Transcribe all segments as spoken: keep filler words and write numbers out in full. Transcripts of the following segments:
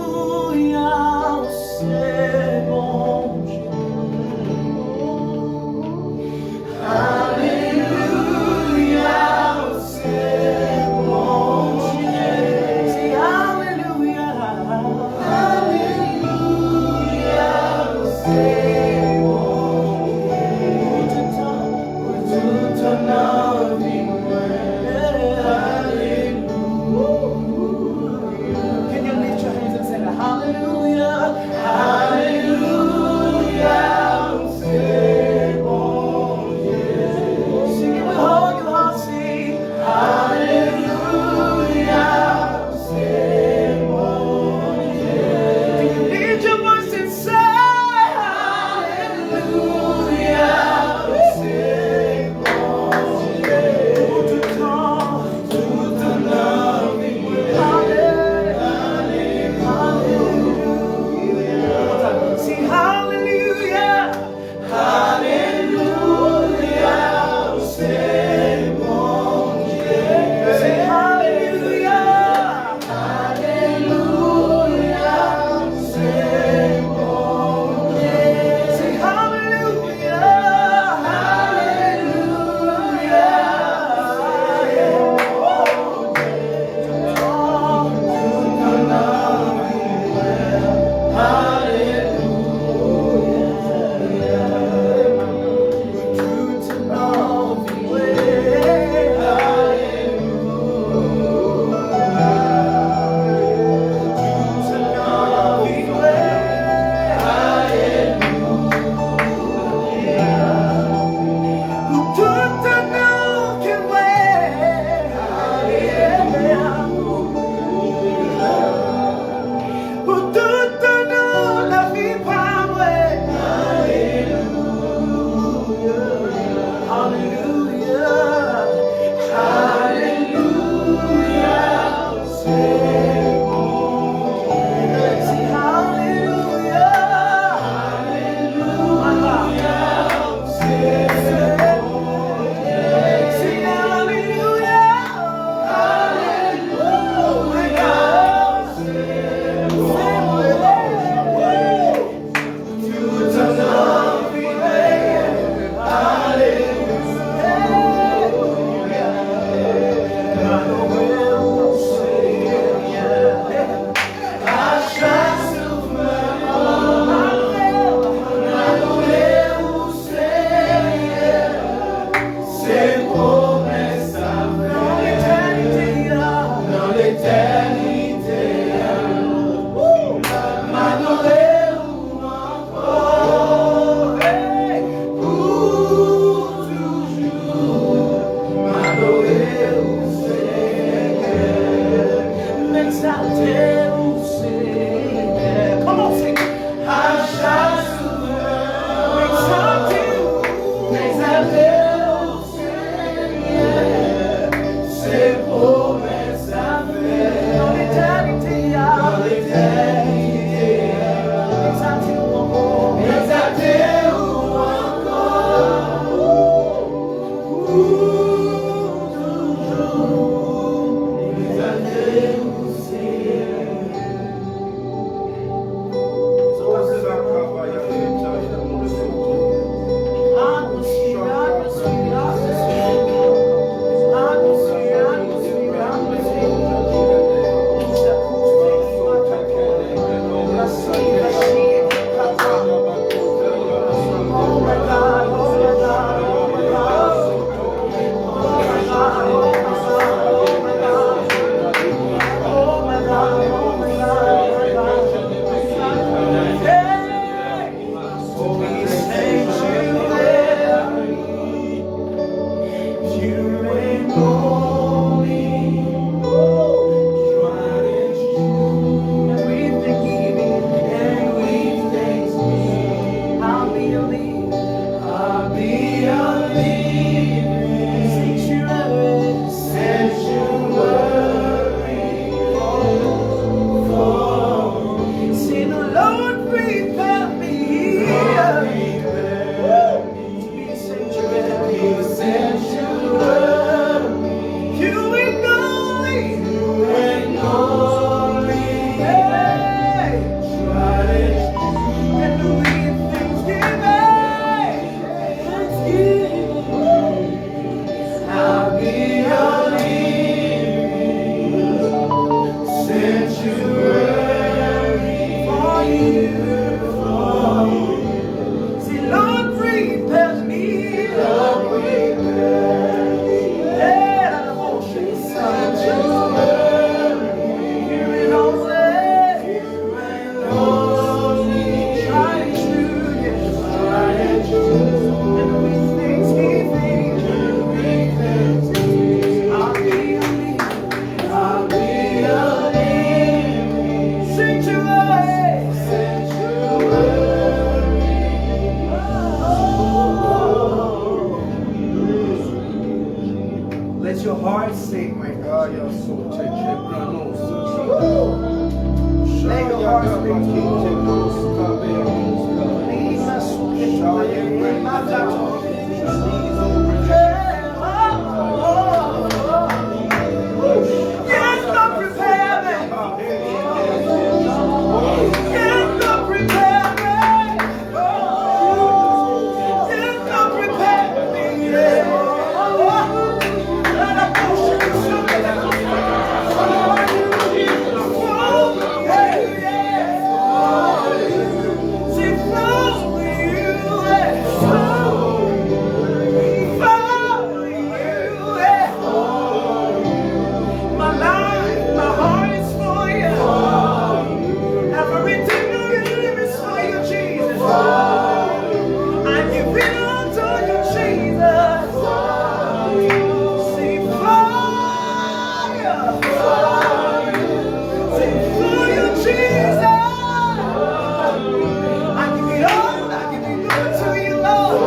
Alelouya, se Bondye. Your heart say, my God, your soul, cheche pronounce. Let your heart speak to you. Yes, God, prepare me. Yes, God, prepare me. My life, my heart is for you. Everything I live is for you, Jesus. I give it all to you, Jesus. Sing fire. Sing for you, Jesus. I give it all, I give it all to you, Lord.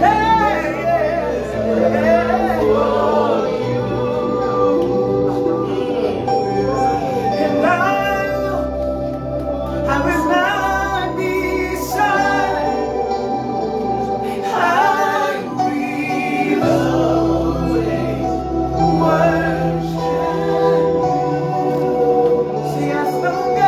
Hey, yeah, yeah. And I, I will not be silent. I will always worship you. Say, as long as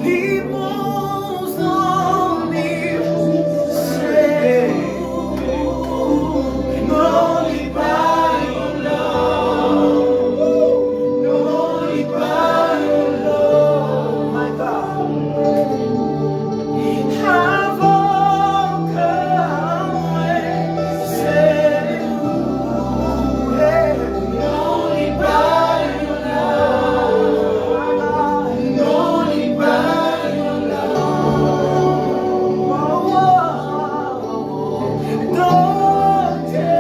People only say, no, li pa yon love. No, li pa yon love. My God. Avoka mwen, se ou, hey. No, li pa yon love. No, li pa yon love. Doktè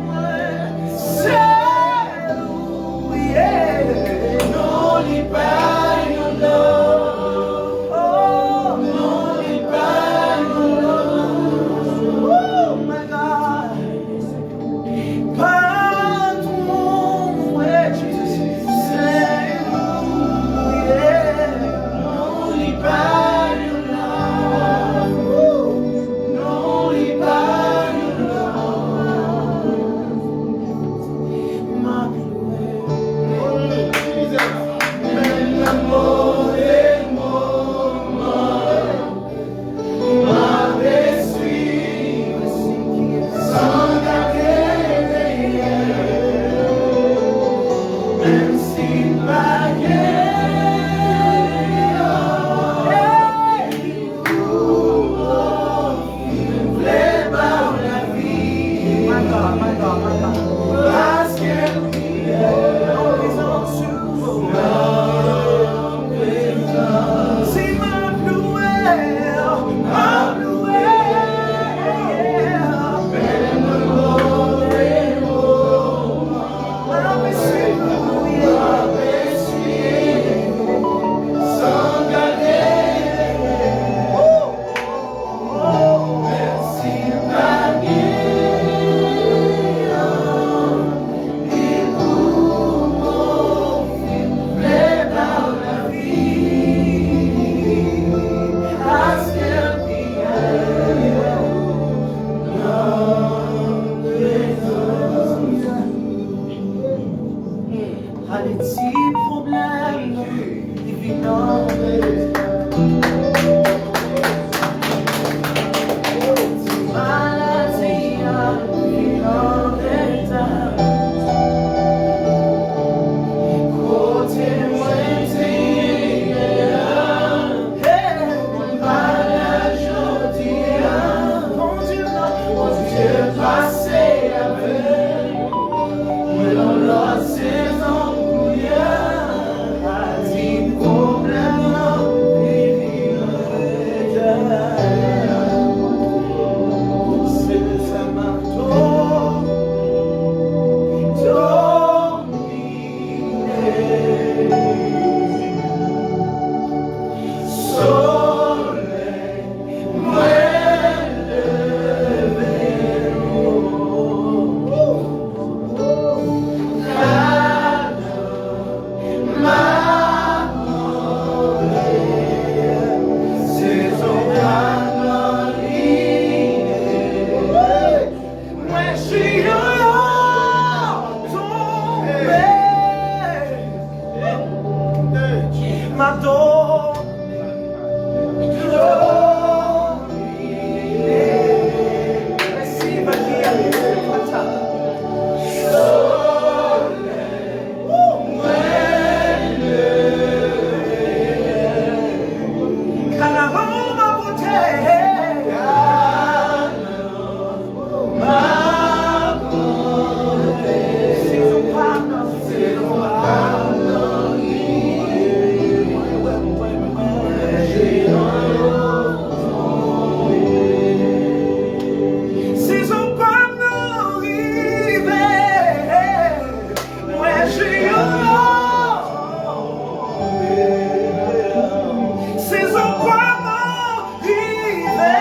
mwen, se ou, yeah. No, li pa yon love. Oh, no, li pa yon love. Oh, my God. Patwon, hey, Jesus, se ou, yeah. No, li pa yon love. No, li pa yon love. M ap louwe. Menm nan move moman. Ale ti pwoblèm li vin anpil. Mato. Sezon pa m nan rive, mwen je yo. Sezon pa m nan rive.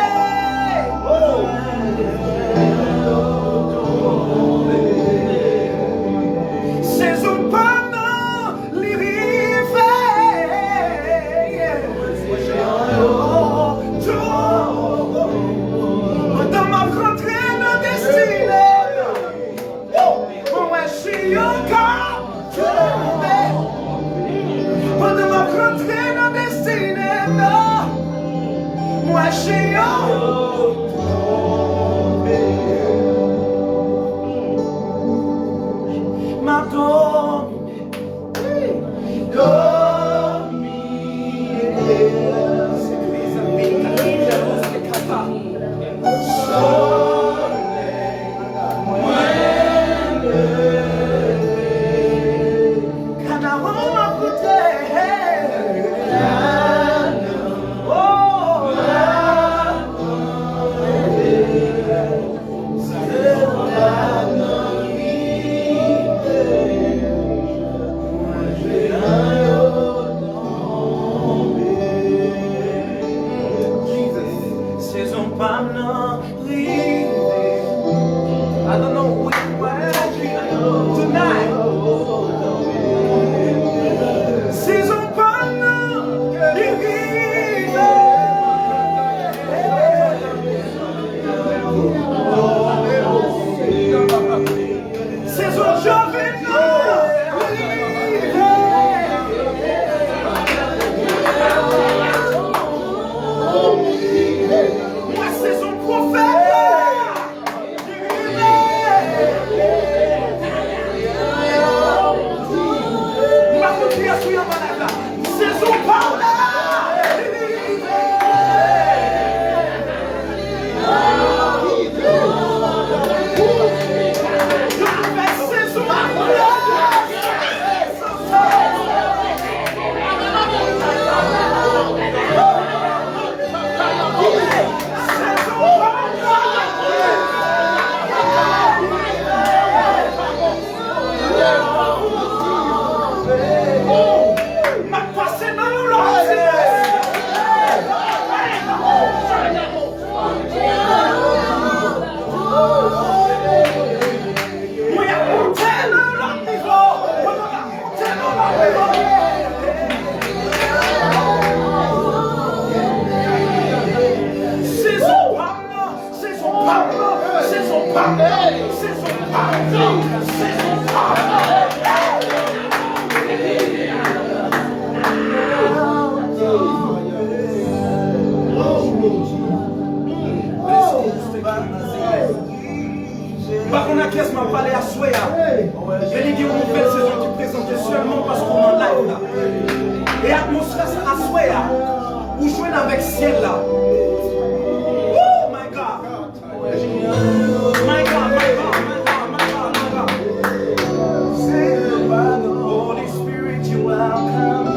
Sezon pa m nan li rive. Pandan m ap rantre nan destine m, mwen wè je yo ka tonbe. Pandan m ap rantre nan destine m nan, mwen wè je yo tonbe. M ap domine. Sezon pa m nan rive. I don't know who you are tonight. Sezon pa m nan rive. Sezon Jovenel rive. Mwen sezon pwofèt la rive. Mwen konn kiyès ou ye nan live la. Sezon pa w la rive. M ap pase nan yon lòt. Mwen ap monte nan yon lòt nivo. Mwen ap monte nan yon lòt nivo. Sezon pa m nan. Sezon pa m nan, sezon pa m nan, sezon pa m nan, sezon pa m nan. M pa konn a kiyès m ap pale aswè a, men li gen yon nouvèl sezon ki prezante sèlman paske w nan live la. E atmosfè sa aswè a, ou jwenn avèk syèl la. Woo, my God! My God, my God, my God, my God, my God. Holy Spirit, you welcome.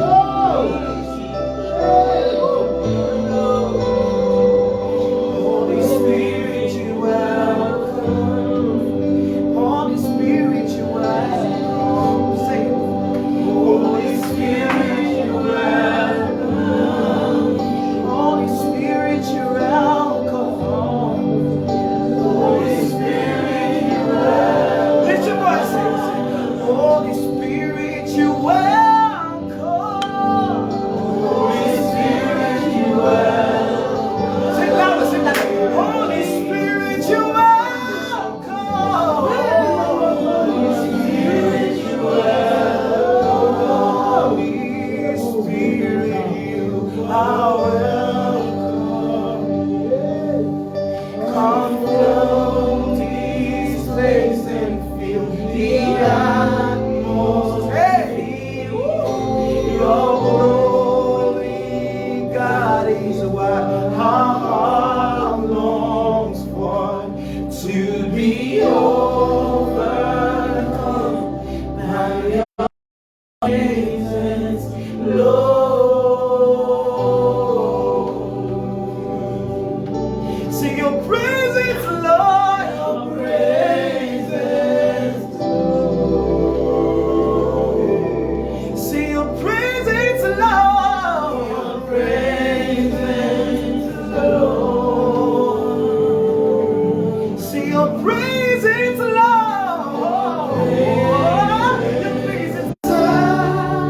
Holy Spirit, you welcome. Holy Spirit, you welcome. Say it. Holy Spirit, you welcome. Holy Spirit, presence, Lord. Sing your presence, Lord. Your presence, Lord. Sing your presence, Lord. Your presence, Lord. Sing your presence, Lord. Your presence, Lord.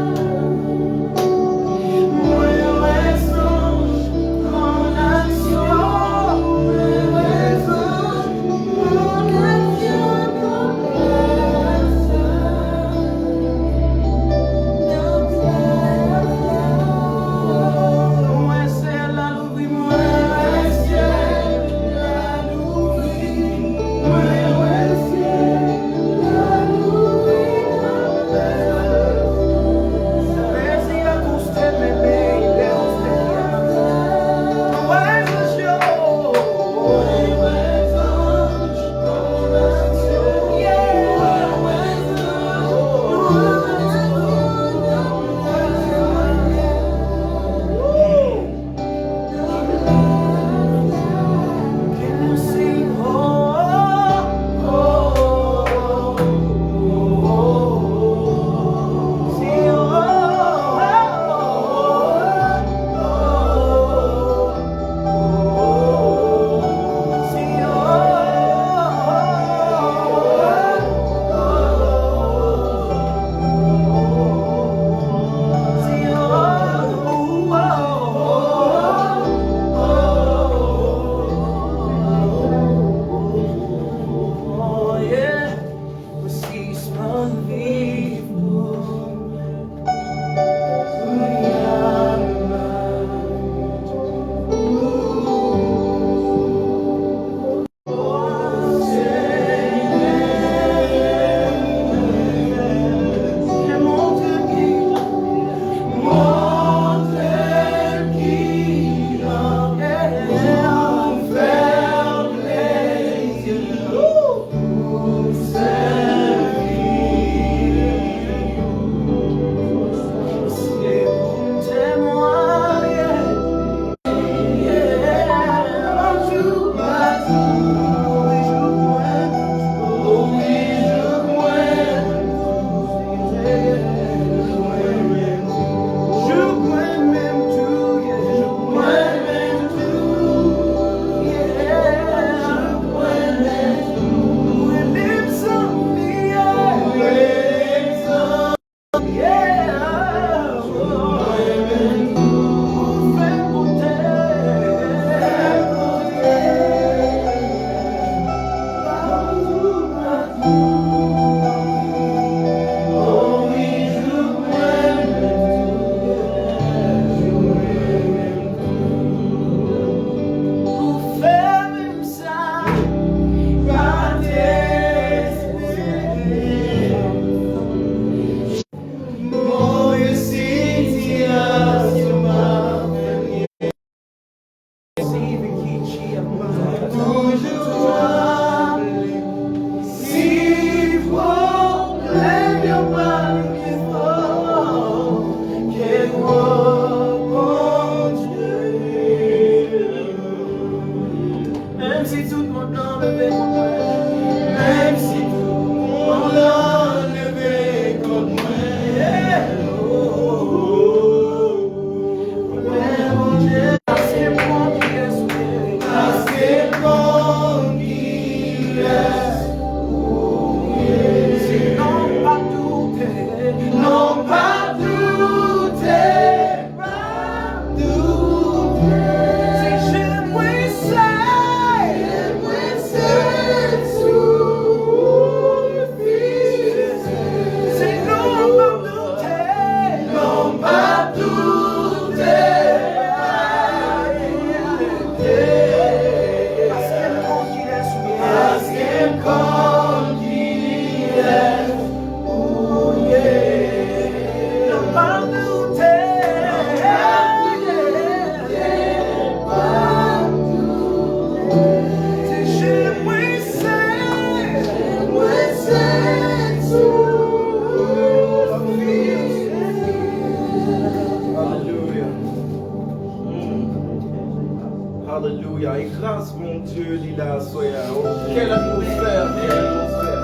Alelouya. E gras Bondye li la aswè a. Oh, quelle atmosphère, quelle atmosphère.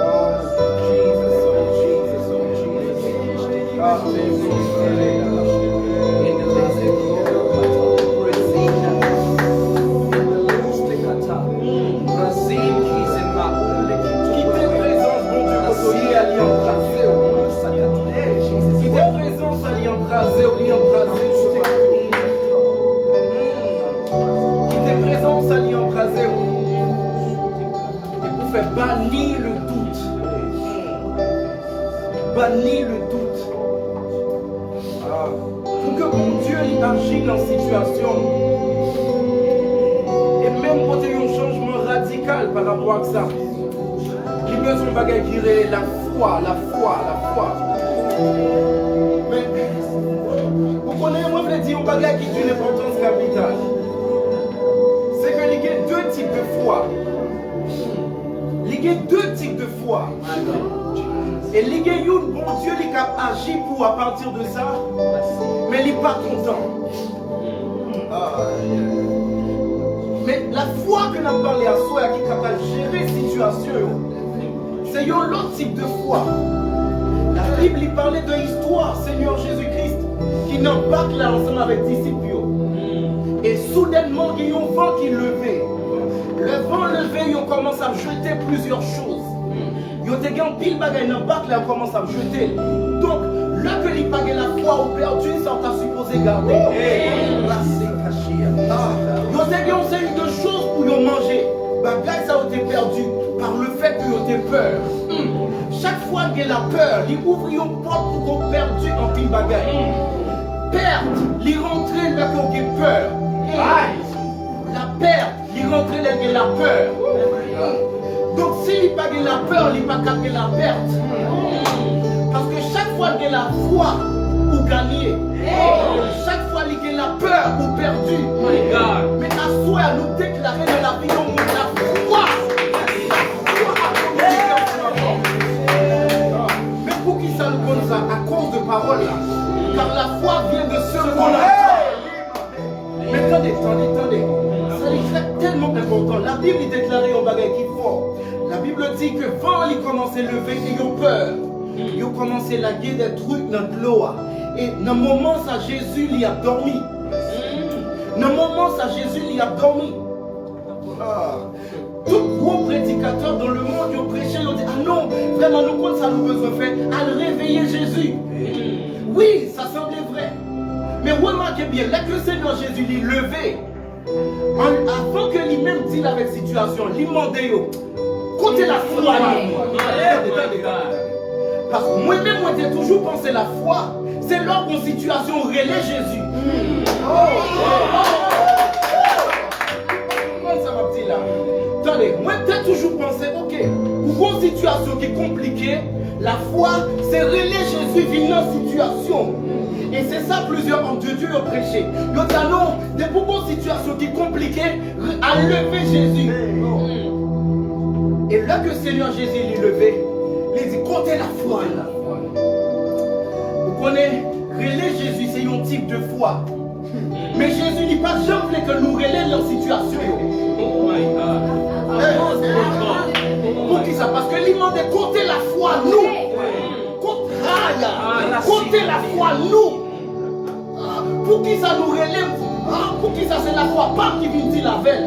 Oh, Jesus, oh, Jesus, oh, Jesus. Alelouya. Kite prezans Bondye kote w ye a, li anbrase w. Kite prezans sa, li anbrase w, li anbrase w. Kite prezans sa, li anbrase w. E pou fè bani le dout. Bani le dout. Ah, pou ke Bondye li aji nan sitiyasyon w. E menm pote yon chanjman radikal pa rapò ak sa. Li bezwen yon bagay ki rele lafwa, lafwa, lafwa. Men, ou konnen, mwen vle di yon bagay ki d'une importance capitale. Se ke li gen de tip de fwa. Li gen de tip de fwa. E li gen youn, Bondye li ka aji pou w apati de sa, men li pa kontan. Ah, yeah. Men lafwa ke n ap pale aswè a ki kapab jere sitiyasyon yo, se yon lòt tip de fwa. Labib li pale de istwa Senyè Jezi Kris ki nan bak la ansanm avèk disip yo. E soudènman, gen yon van ki leve. Lè van leve, yo kòmanse ap jete plizyè choz. Yo te gen anpil bagay nan bak la, yo kòmanse ap jete l. Donk, lè ke li pa gen lafwa, ou pèdi sa ou ta sipoze gade. Yo te gen yon seri de choz pou yo manje. Bagay sa yo te pèdi pa le fèt ke yo te pè. Hmm. Chak fwa gen lapè, li ouvri yon pòt pou ke w pèdi anpil bagay. Hmm. Pèt, li rantre lè ke w gen pè. Hmm. Lapè, li rantre lè l gen lapè. Donk, si li pa gen lapè, li pa ka gen lapèt. Paske chak fwa l gen lafwa, ou ganye. Chak fwa li gen lapè, ou pèdi. Men aswè a, nou deklare nan lavi yon moun lafwa. Lafwa ap konn liberasyon ankò. Men poukisa nou konn sa? Akoz de pawòl la. Car la foi vient de ce qu'on entend. Men tande, tande, tande. Sa li trè tèlman enpòtan. Labib li deklare yon bagay ki fò. Labib di ke van an li kòmanse leve e yo pè. Yo kòmanse lage de trik nan dlo a. E nan moman sa, Jezi li ap dòmi. Nan moman sa, Jezi li ap dòmi. Ah. Tout gwo predikatè dans le monde, yo preche, yo di, "Ah non, vrèman, nou konn sa nou bezwen fè, al reveye Jezi." Wi, sa sanble vrè. Men remake byen, lè ke Senyè Jezi li leve, an, avan ke li menm deal avèk sitiyasyon, li mande yo, "Kote lafwa nou?" Tande, tande, tande. Paske mwen menm, mwen te toujou panse lafwa, se lè w gon sitiyasyon ou rele Jezi. Konprann sa m ap di la. Tande, mwen te toujou panse, oke, ou gon sitiyasyon ki konplike, lafwa, se rele Jezi vin nan sitiyasyon. E se sa plizyè òm de Dye yo preche. Yo di, "Ah non, depi w gon sitiyasyon ki konplike, al leve Jezi." E lè ke Senyè Jezi li leve, li di, "Kote lafwa nou?" Ou konnen, rele Jezi se yon tip de fwa. Men Jezi li pa janm vle ke nou rele l nan sitiyasyon yo. Oh my God. Poukisa? Paske li mande, "Kote lafwa nou?" Kot-, aya, kote lafwa nou? Ah, poukisa nou rele m? Ah, poukisa se lafwa pa m ki vin deal avè l?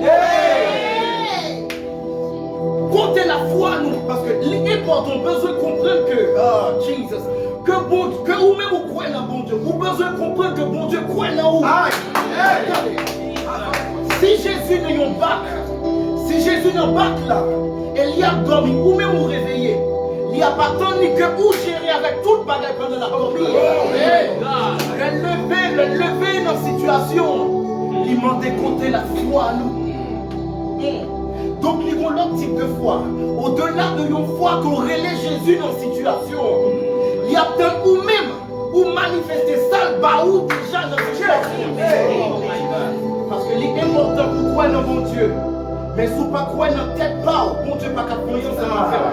Kote lafwa nou? Paske li enpòtan, ou bezwen konprann ke, ah, Jesus, ke Bon-, ke ou menm ou kwè nan Bondye, ou bezwen konprann ke Bondye kwè nan ou. Tande. Si Jezi nan yon bak, si Jezi nan bak la, e li ap dòmi, ou menm ou reveye, li ap atann li ke ou jere avèk tout bagay pandan l ap dòmi. Lè l leve, lè l leve nan sitiyasyon an, li mande, "Kote lafwa nou?" Hmm. Donk, li gon lòt tip de fwa. Odela de yon fwa ke w rele Jezi nan sitiyasyon an, li ap tann ou menm ou manifeste sa l ba ou deja nan sitiyasyon. Paske li enpòtan pou w kwè nan Bondye. Men si w pa kwè nan tèt pa w, Bondye pa ka fè anyen ansanm avè w.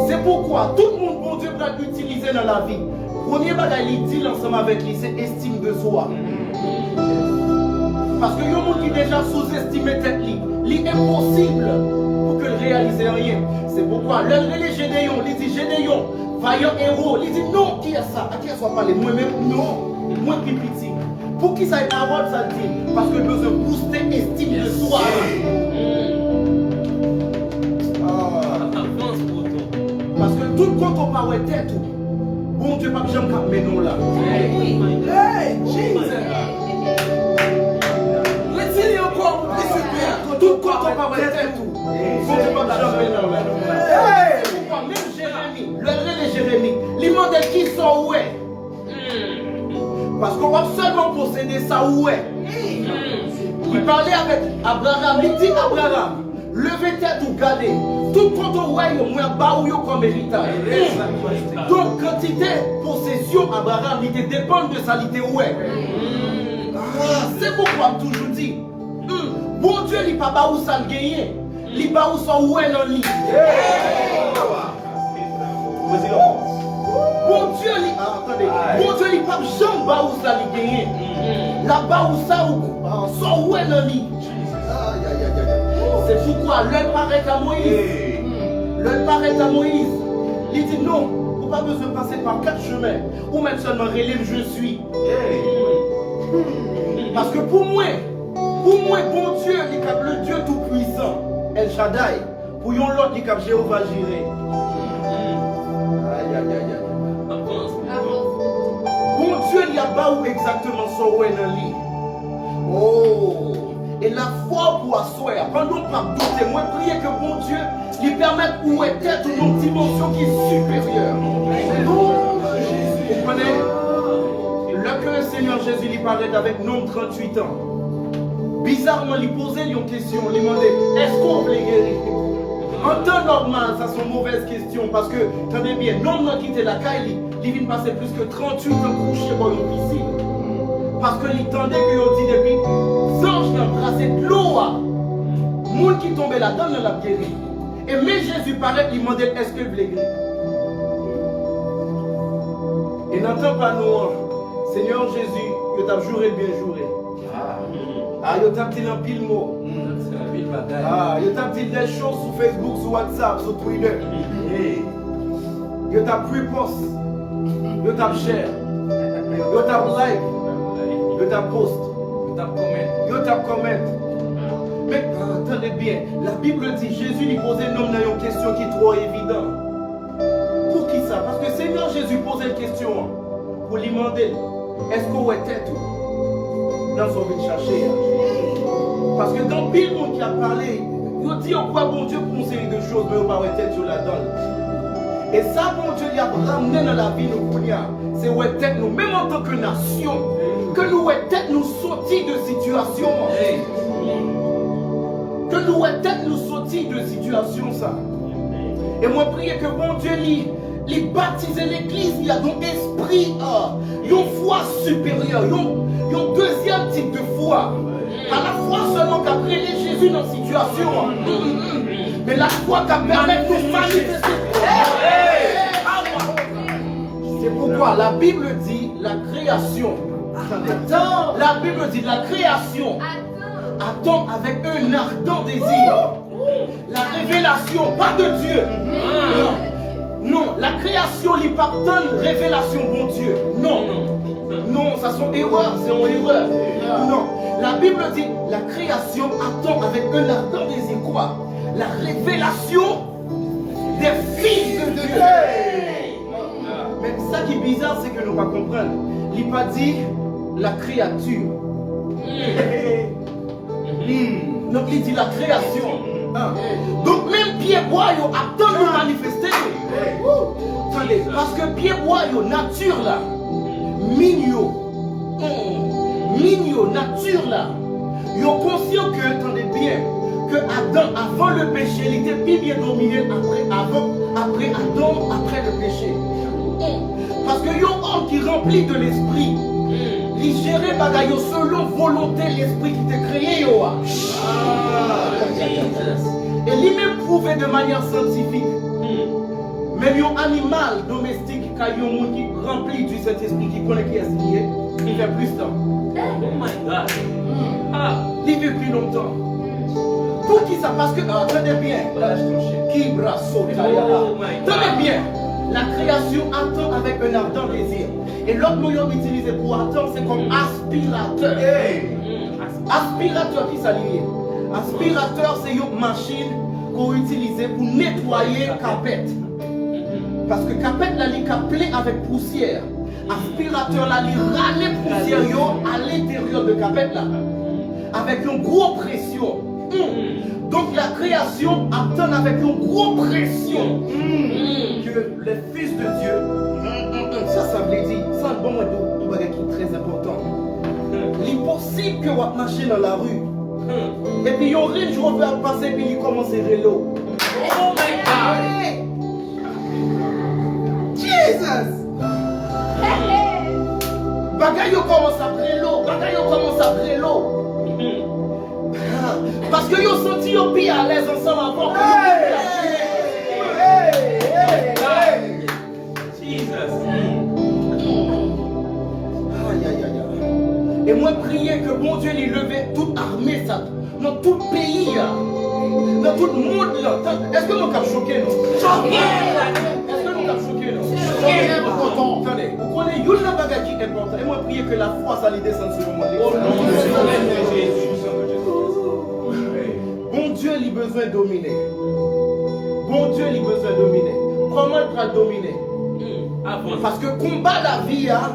Se poukwa tout moun Bondye pral itilize nan lavi, Premye bagay li di l ansanm avèk li, se estime de soi. Paske yon moun ki deja souzestime tèt li, li enposib pou ke l reyalize anyen. Se poukwa, lè l rele Jedeyon, li di, Jedeyon, vayan ewo, li di, non, kiyès sa? A kiyès w ap pale? Mwen menm? Non, mwen pi piti. Poukisa e pawòl sa l di? Paske l bezwen bouste estime de soi. Paske tout kote w pa wè tèt ou, Bondye p ap janm k ap mennen w la. Hey, Jesus! Retire ankò pou plis epè. Tout kote w pa wè tèt ou, Bondye p ap janm mennen w la. Hey! Se poukwa menm Jeremi, lè l rele Jeremi, li mande l kisa w wè. Paske w ap sèlman posede sa ou wè. Li pale avèk Abraram, li di Abraram, leve tèt ou gade, tout kote w wè yo, mwen ap ba ou yo kòm eritaj. Donk, kantite posesyon Abraram, li te depann de sa li te wè. Ah, se poukwa m toujou di, hmm, Bondye li pa ba ou sa l genyen, li ba ou sa w wè nan li. Bondye li, ah, tande, Bondye li p ap janm ba ou sa li genyen. L ap ba ou sa ou, sa w wè nan li. Se poukwa lè l parèt a Moyiz, lè l parèt a Moyiz, li di non, ou pa bezwen pase pa kat chemen, ou mèt sèlman rele m Je suis. Paske pou mwen, pou mwen, Bondye li kab le Dieu tout puissant, El Shaddai. Pou yon lòt, li kab Jewova Jire. Ayayayay. Bondye li ap ba ou egzakteman sa w wè nan li. Oh! E lafwa w pou aswè a, pandan w p ap doute, mwen priye ke Bondye li pèmèt ou wè tèt ou nan yon dimansyon ki siperyè. Ou konnen, lè ke Senyè Jezi li parèt avèk nonm tranntuit an, bizarman, li poze l yon kesyon, li mande, èske w vle geri? An tan nòmal, sa se yon movèz kesyon, paske, tande byen, nonm nan kite lakay li, li vin pase plis ke tranntuit an kouche bò yon pisin. Paske li tande ke yo di depi zanj lan brase dlo a, moun ki tonbe ladan l nan l ap geri. E men Jezi parèt, li mande l èske l vle geri. E nan tan pa nou an, Senyè Jezi, yo t ap joure l byen joure. Ah, yo t ap di l anpil mo. Ah, yo t ap di l de choz sou Facebook, sou WhatsApp, sou Twitter. Hey. Yo t ap repost. Yo t ap share. Yo t ap like. Yo t ap post. Yo t ap comment. Yo t ap comment. Men, ah, tande byen. Labib di, Jezi li poze nonm nan yon kesyon ki twò evidan. Poukisa? Paske Senyè Jezi poze l kesyon an pou li mande l, èske w wè tèt ou nan sa w vin chache a? Paske gen anpil moun ki ap pale, yo di yo kwè Bondye pou yon seri de choz, men yo pa wè tèt yo ladan l. E sa Bondye li ap ramne nan lavi nou kounye a, se wè tèt nou, menm antanke nasyon, ke nou wè tèt nou soti de sitiyasyon an. Ke nou wè tèt nou soti de sitiyasyon sa. E mwen priye ke Bondye li, li batize legliz li ak yon espri, ah, yon fwa siperyè, yon, yon dezyèm tip de fwa. Pa lafwa sèlman k ap rele Jezi nan sitiyasyon an. Men lafwa k ap pèmèt nou manifeste. Se poukwa Labib di la création. Attends. Labib di la création attend avec un ardent désir. La révélation, pas de Dieu. Non. Non, la création li p ap tann revelasyon Bondye. Non. Non, sa se yon erè, se yon erè. Non. La Bible dit, la création attend avec un ardent désir quoi? La révélation des fils de Dieu. Men sa ki biza, se ke nou pa konprann. Li pa di la créature. Hmm. Donk, li di la création. Ah. Donk, menm pyebwa yo ap tann nou manifeste. Tande, paske pyebwa yo, nati la, min yo, hmm, min yo, nati la, yo konsyan ke, tande byen, ke Adan, avan le péché, li te pi byen domine apre, avan, apre Adan, apre le péché. Hmm. Paske yon òm ki ranpli de lespri, li jere bagay yo selon volonte lespri ki te kreye yo a. E li menm pwouve de manyè syantifik. Menm yon animal domestik kay yon moun ki ranpli di Sentespri, ki konnen kiyès li ye, li fè plis tan. Oh my God. Ah. Li viv pi lontan. Poukisa? Paske, ah, tande byen. Ki braso tayaba. Oh my God. Tande byen. La création attend avec un ardent désir. E lòt mo yo itilize pou attend, se kòm aspiratè. Aspiratè, ki sa li ye? Aspiratè se yon machin ke w itilize pou netwaye kapèt. Paske kapèt la, li ka plen avèk pousyè. Aspiratè la, li rale pousyè yo a lenteryè de kapèt la. Avèk yon gwo presyon. Donk, la kreyasyon ap tann avèk yon gwo presyon. Ke les fils de Dieu, sa, sa vle di, sa, bon, mwen di w yon bagay ki trè enpòtan. Li posib ke w ap mache nan lari, epi yon Range Rover ap pase, epi li kòmanse rele w. Oh my God! Jesus! Bagay yo kòmanse ap rele w, bagay yo kòmanse ap rele w. Paske yo santi yo pi alèz ansanm avè w ke yo pi alèz. Jesus. Ay, ay, ay, ay. E mwen priye ke Bondye li leve tout ame sa nan tout peyi a, nan tout mond lan. Tan-, èske nou k ap choke nou? Choke! Èske nou k ap choke nou? Choke! Tande, ou konnen youn nan bagay ki enpòtan. E mwen priye ke lafwa sa li desann sou yon moun. O non de Jezi. Bondye li bezwen domine. Bondye li bezwen domine. Kòman l pral domine? Paske konba lavi a,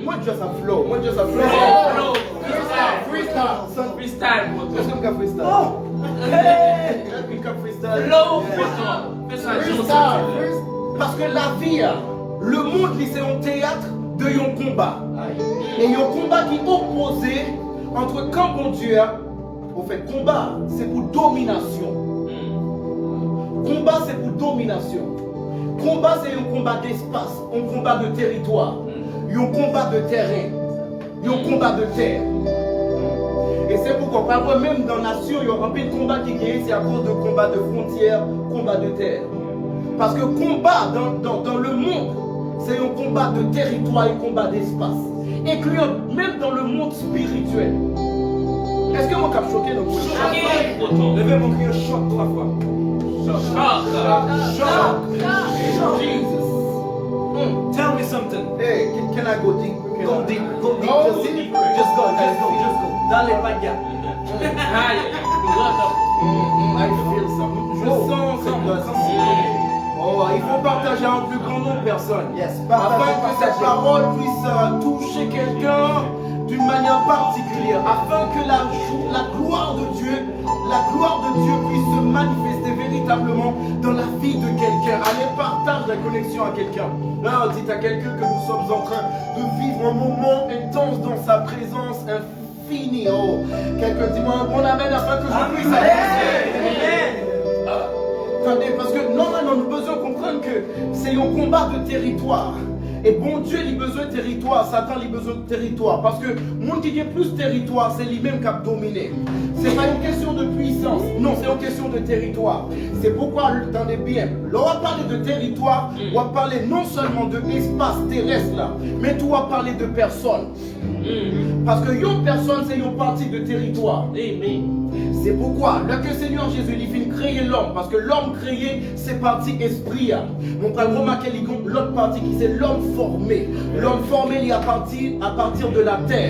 mwen just ap flow, mwen just ap flow. Flow, flow. Freestyle, freestyle. Freestyle, bro. Èske m ka freestyle? Oh! Hey! Èske m ka freestyle? Flow, freestyle. Fè sa, jan w santi l. Paske lavi a, le monde li se yon teyat de yon konba. E yon konba ki opoze ant kan Bondye a, anfèt, konba, se pou dominasyon. Konba, se pou dominasyon. Konba, se yon konba despas, yon konba de teritwa, yon konba de tèren, yon konba de tè. E se poukwa, pa vre, menm nan nasyon yo, anpil konba ki genyen, se akoz de konba de fwontyè, konba de tè. Paske konba dans, dans, dans le monde, se yon konba de teritwa e konba despas. Enkliyan menm dans le monde spirituel. Èske mwen k ap choke nou? Choke! Leve men w, kriye chòk twa fwa. Chòk! Chòk! Chòk! Jesus! Tell me something. Hey, can, can I go deep? Go deep, go deep, just, just go, just go, just go. Dale pa allá. Ay, ay, ay. I feel something. Je sens quelque chose. Oh, il faut partager à un plus grand nombre de personnes. Yes, afin que cette parole puisse, euh, toucher quelqu'un d'une manière particulière, afin que la, la gloire de Dieu, la gloire de Dieu puisse se manifester véritablement dans la vie de quelqu'un. Allez, partage la connexion à quelqu'un. Là, dites à quelqu'un que nous sommes en train de vivre un moment intense dans sa présence, un fini, oh. Kèlke di mwen yon bon amèn afin que je puisse avancer. Amen. Ah. Tande, paske nòmalman nou bezwen konprann ke se yon konba de teritwa. E Bondye li bezwen teritwa, Satan li bezwen teritwa. Paske moun ki gen plis teritwa, se li menm k ap domine. Se pa yon kesyon de pwisans, non, se yon kesyon de teritwa. Se poukwa, tande byen, lè w ap pale de teritwa, w ap pale non sèlman de espas terès la, men tou w ap pale de pèsòn. Paske yon pèsòn se yon pati de teritwa. Se poukwa, lè ke Senyè Jezi li fin kreye lòm, paske lòm kreye se pati espri a. Nou pral remake li gen lòt pati ki se lòm fòme. Lòm fòme li apati, a partir de la tè.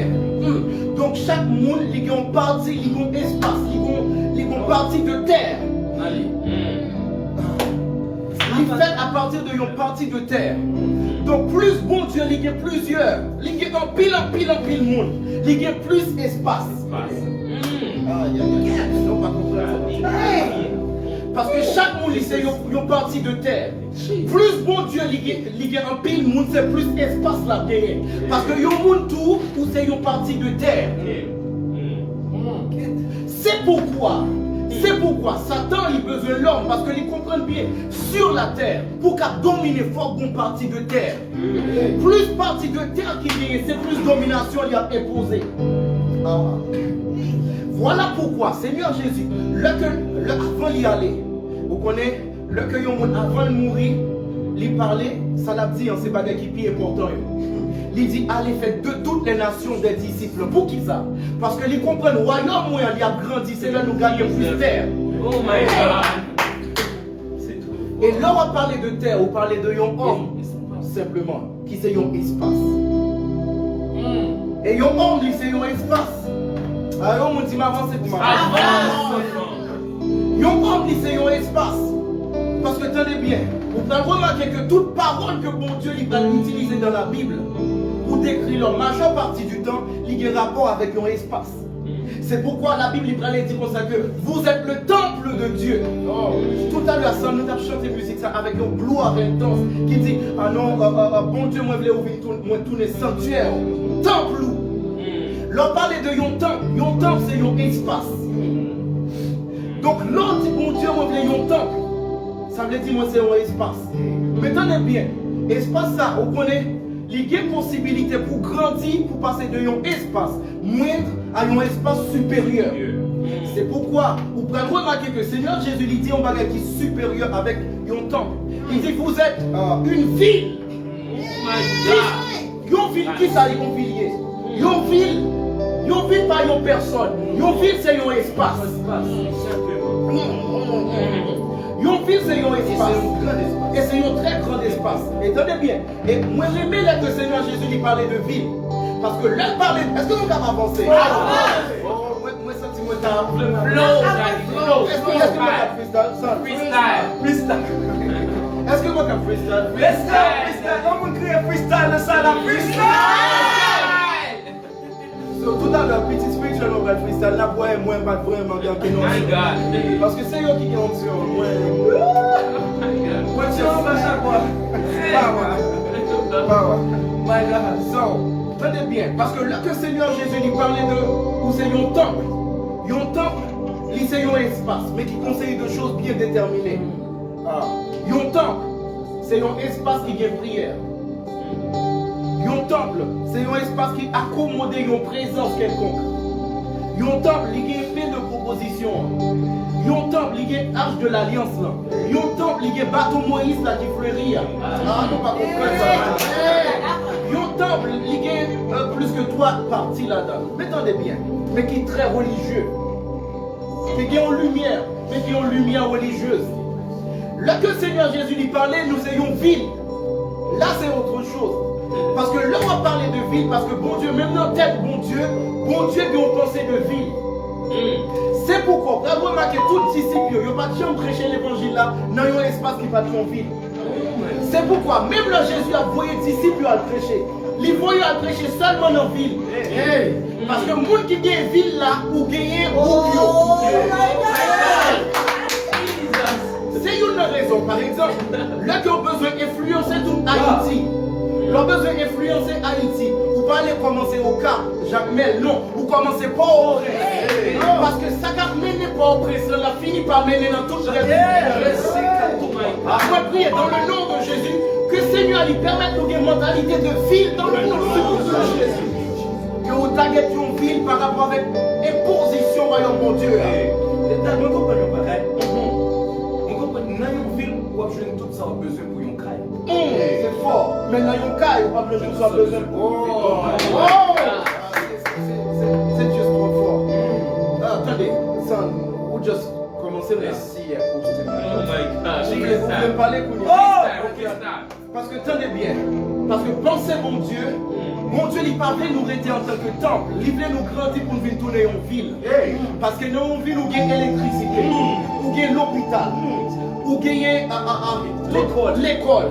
Donk chak moun li gen yon pati, li gen yon espas, li gen, li gen yon pati de tè. Li fèt apati de yon pati de tè. Donk, plis Bondye, li gen plizyè, li gen anpil, anpil, anpil moun, li gen plis espas. Ay, ay, ay, ay, non, pa konprann sa. Paske chak moun, li se yon, yon pati de tè. Plis Bondye, li gen, li gen anpil moun, se plis espas l ap genyen. Paske yon moun tou, ou se yon pati de tè. Se poukwa, se poukwa Satan li bezwen lòm, paske li konprann byen, sur la tè, pou w ka domine, fòk gon pati de tè. Plis pati de tè ki genyen, se plis dominasyon li ap enpoze. Vwala poukwa Senyè Jezi, lè ke, lè, avan li ale, ou konnen, lè ke yon moun, avan l mouri, Li pale, sa l ap di an, se bagay ki pi enpòtan yo. Li di, allez faire de toutes les nations des disciples. Poukisa? Paske li konprann wayòm mwen an, li ap grandi, se lè nou genyen plis tè. Oh my God! E lè w ap pale de tè, ou pale de yon òm, senpleman, ki se yon espas. E yon òm, li se yon espas. A, yon moun di m avanse pou m avanse. Yon òm, li se yon espas. Paske, tande byen, ou pral remake ke tout pawòl ke Bondye li pral itilize dans la Bible pou dekri lòm, majè pati di tan, li gen rapò avèk yon espas. Se poukwa Labib li pral di konsa ke vous êtes le temple de Dieu. Toutalè, san nou t ap chante mizik sa avèk yon glwa entans ki di, ah non, euh, euh, euh, Bondye, mwen vle ou vin tou-, mwen tounen sanktyè ou, tanp ou. Lè w pale de yon tanp, yon tanp se yon espas. Donk, lè w di Bondye, mwen vle yon tanp, sa vle di mwen se yon espas. Men tande byen, espas sa, ou konnen, li gen posibilite pou grandi, pou pase de yon espas mwend a yon espas siperyè. Se poukwa ou pral remake ke Senyè Jezi li di yon bagay ki siperyè avèk yon tanp. Li di, vous êtes, euh, une ville. Yon vil, kisa yon vil ye? Yon vil, yon vil pa yon pèsòn. Yon vil se yon espas. Yon vil se yon espas. E se yon trè gran espas. E tande byen. E mwen renmen lè ke Senyè Jezi li pale de vil. Paske lè l pale, èske nou kapab avanse? Oh, mwen, mwen santi mwen ta flow, daddy, flow. Èske, èske mwen ka freestyle? Freestyle. Freestyle. Èske mwen ka freestyle? Freestyle, freestyle. Yon moun kriye freestyle nan sal la, freestyle! So, toutalè, piti spiritual mwen pral freestyle la, pou mwen, mwen pa t vrèman gen ankenn onksyon. Paske se yo ki gen onksyon, mwen. Onksyon anba chak bò. Power. Power. So, tande byen, paske lè ke Senyè Jezi li pale de ou se yon tanp, yon tanp, li se yon espas, men ki konsèye de choz byen detèmine. Ah, yon tanp, se yon espas ki gen priyè. Yon tanp, se yon espas ki akomode yon prezans kèlkonk. Yon tanp, li gen pen de pwopozisyon an. Yon tanp, li gen Arche de l'Alliance lan. Yon tanp, li gen baton Moyiz la ki fleri a. Ah, nou pa konprann sa. Yon tanp, li gen, euh, plis ke twa pati ladan l. Men tande byen, men ki trè relijye. Te gen yon limyè, te gen yon limyè relijyez. Lè ke Senyè Jezi li pale, nou se yon vil. La, se otre choz. Paske lè w ap pale de vil, paske Bondye, menm nan tèt Bondye, Bondye gen yon panse de vil. Se poukwa, w pral remake tout disip yo, yo pa t janm preche levanjil la nan yon espas ki pa t yon vil. Se poukwa, menm lè Jezi ap voye disip yo al preche, li voye yo al preche sèlman nan vil. Paske moun ki gen vil la, ou genyen gwoup yo. Se youn nan rezon, pa egzanp, lè ke w bezwen enfliyanse tout Ayiti, lè w bezwen enfliyanse Ayiti, ou pa ale kòmanse Okap, Jakmèl, non. Ou kòmanse Pòtoprens. Paske sa k ap mennen Pòtoprens lan, l ap fini pa mennen nan tout rès. Mwen priye dans le nom de Jésus, ke Senyè li pèmèt nou gen mantalite de vil dans le nom de Jésus. Ke ou tagèt yon vil pa rapò avèk enpozisyon wayòm Bondye a. Mwen konprann yon bagay. Mwen konprann nan yon vil, w ap jwenn tout sa w ap bezwen pou yon kay. Se fò. Men nan yon kay, ou p ap jwenn tout sa w ap bezwen pou. Se just twò fò. Ah, tande, son, ou just kòmanse la. Mèsi, Apôtre. Oh my God. Ou vle, ou vle m pale kounye a? Oh, ok. Paske tande byen. Paske panse Bondye, Bondye li pa vle nou rete antanke tanp. Li vle nou grandi pou n vin tounen yon vil. Paske nan yon vil ou gen elektrisite, ou gen lopital, ou genyen, a, a, a, lekòl, lekòl,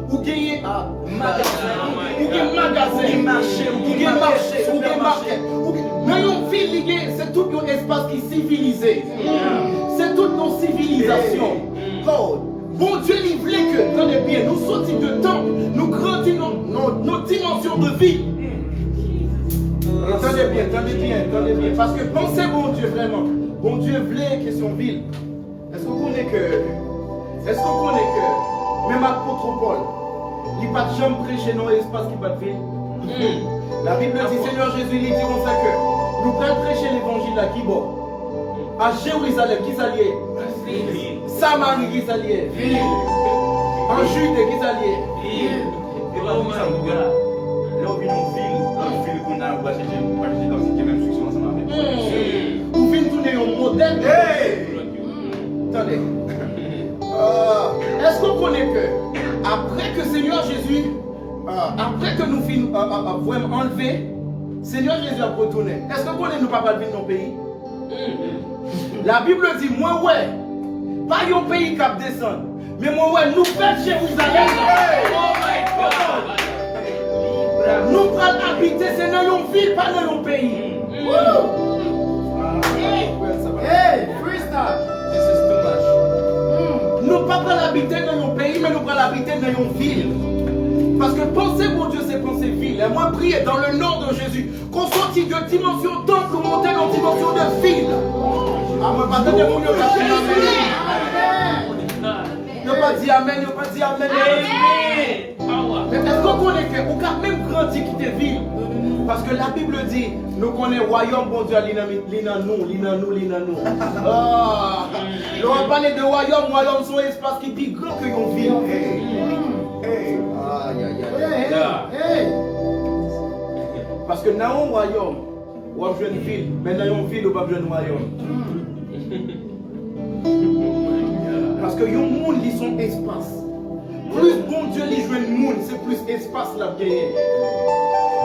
ou genyen, a, magazen, ou gen magazen, ou gen mache, ou gen makèt, ou gen, nan yon vil li gen, se tout yon espas ki sivilize. Se tout yon sivilizasyon. Kòd. Bondye li vle ke, tande byen, nou soti de tanp, nou grandi nan, nan, nan dimansyon de vi. E tande byen, tande byen, tande byen. Paske panse Bondye vrèman, Bondye vle kesyon vil. Èske w konnen ke, èske w konnen ke menm apot Pòl, li pa t janm preche nan yon espas ki pa t vil? Labib di, Senyè Jezi, li di konsa ke nou pral preche levanjil la ki bò? A Jerizalèm, ki sa l ye? Samari, ki sa l ye? Vil. An Jide, ki sa l ye? Vil. E pa pou sa m konprann. Lè w vin yon vil, lòt vil kounye a, ou pral chèche, ou pral chèche kòmsi gen menm enstriksyon ansanm avèk. Ou vin tounen yon modèl de Hey! Tande. Ah, èske w konnen ke apre ke Senyè Jezi, ah, apre ke nou fin, ah, ah, ah, vrèman anlve, Senyè Jezi ap retounen. Èske w konnen nou pa pral vin nan peyi? Labib di, mwen wè, pa yon peyi k ap desann, men mwen wè nouvèl Jerizalèm nan. Nou pral abite, se nan yon vil, pa nan yon peyi. Woo! Hey, freestyle! This is too much. Nou pa pral abite nan yon peyi, men nou pral abite nan yon vil. Paske panse Bondye se panse vil. E mwen priye dans le nom de Jésus. Ke w soti de dimansyon tanp ou monte nan dimansyon de vil. A mwen pa tande moun yo pa di amèn. Yo pa di amèn, yo pa di amèn, yo pa di amèn. Men èske w konnen ke ou ka menm grandi kite vil? Paske Labib di, nou konnen wayòm Bondye a, li nan, li nan nou, li nan nou, li nan nou. Ah. Lè w ap pale de wayòm, wayòm se yon espas ki pi gran ke yon vil. Hey, hey, hey. Ay, ay, ay, ay. Hey, hey, hey. Paske nan yon wayòm, w ap jwenn vil, men nan yon vil, ou p ap jwenn wayòm. Paske yon moun, li se yon espas. Plis Bondye li jwenn moun, se plis espas l ap genyen.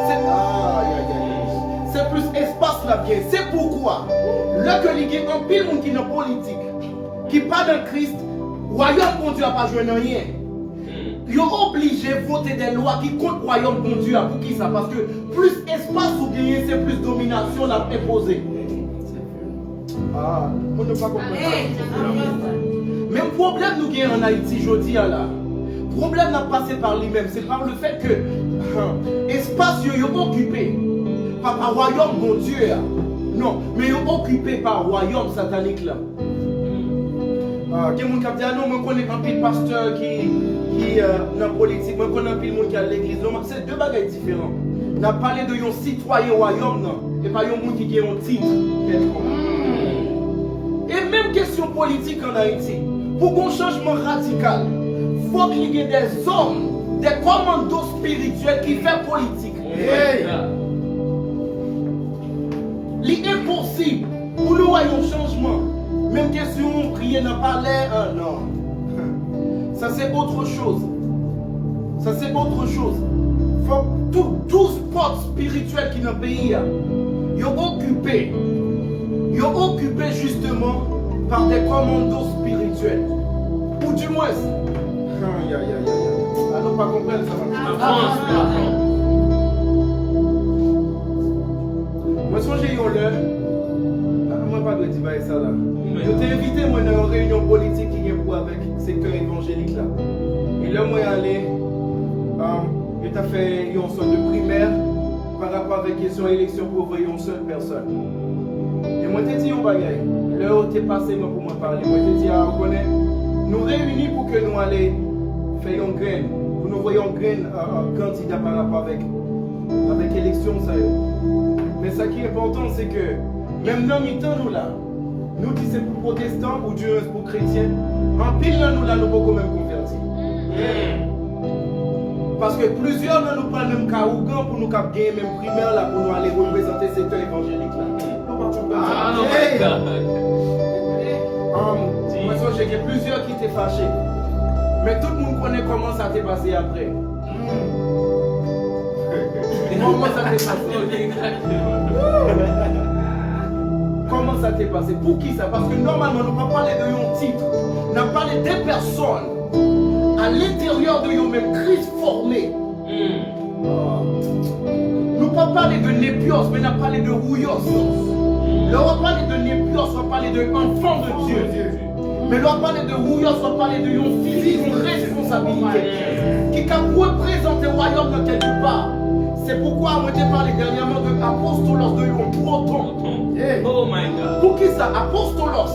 Se, ay, ay, ay, ay. Se plis espas l ap genyen. Se poukwa, lè ke li gen anpil moun ki nan politik, ki pa nan Kris, wayòm Bondye a pa jwenn anyen. Yo oblije vote de lwa ki kont wayòm Bondye a. Poukisa? Paske plis espas ou genyen, se plis dominasyon l ap enpoze. Ah, moun yo pa konprann sa. Men pwoblèm nou gen an Ayiti jodi a la, pwoblèm n ap pase pa li menm, se pa le fèt ke, espas yo, yo okipe pa, pa wayòm Bondye a. Non, men yo okipe pa wayòm satanik la. Ah, gen moun k ap di, "Ah non, mwen konnen anpil pastè ki, ki, euh, nan politik, mwen konnen anpil moun ki al legliz." Non, se de bagay diferan. N ap pale de yon sitwayen wayòm nan, e pa yon moun ki gen yon tit kèlkonk. E menm kesyon politik an Ayiti, pou gon chanjman radikal, fòk li gen de zòm, de kòmando espirityèl ki fè politik. Hey! Li enposib pou nou wè yon chanjman. Menm kesyon priye nan palè, ah non. Sa se autre chose. Sa se autre chose. Fòk tout douz pòt espirityèl ki nan peyi a, yo okipe. Yo okipe jisteman pa de kòmando espirityèl. Ou dimwens, ay, ay, ay, ay, ay. Ah, nou pa konprann sa, m ap di. Avans, patwon. Mwen sonje yon lè, ah, mwen pa dwe di bagay sa la. Yo te envite mwen nan yon reyinyon politik ki gen pou wè avèk sektè evanjelik la. E lè mwen ale, ah, yo t ap fè yon sòt de primè pa rapò avèk kesyon eleksyon pou yo voye yon sèl pèsòn. E mwen te di yon bagay, lè yo te pase mwen pou mwen pale, mwen te di, "Ah, ou konnen, nou reyini pou ke nou ale fè yon grenn, pou nou voye yon grenn, ah, ah, kandida pa rapò avèk, avèk eleksyon sa yo." Men sa ki enpòtan, se ke menm nan mitan nou la, nou di se pou pwotestan, ou di pou kretyen, anpil nan nou la, nou poko menm konvèti. Paske plizyè nan nou pral menm ka ougan pou nou kab genyen menm primè la pou nou ale reprezante sektè evanjelik la. Nou pa konprann sa. Ah, my God. Um, mwen sonje gen plizyè ki te fache. Men tout moun konnen kòman sa te pase apre. Kòman sa te pase? Kòman sa te pase? Poukisa? Paske nòmalman, nou pa pale de yon tit. N ap pale de pèsòn. A lenteryè de yo menm, Kris fòme. Nou pa pale de nepyòs, men n ap pale de wouyòs. Lè w ap pale de nepyòs, w ap pale de enfant de Dieu. Men lè w ap pale de wouyòs, w ap pale de yon fizik, yon responsabilite ki kab reprezante wayòm nan kèlkepa. Se poukwa mwen te pale dènyèman de apostolos, de yon pwoton. Oh my God. Poukisa apostolos?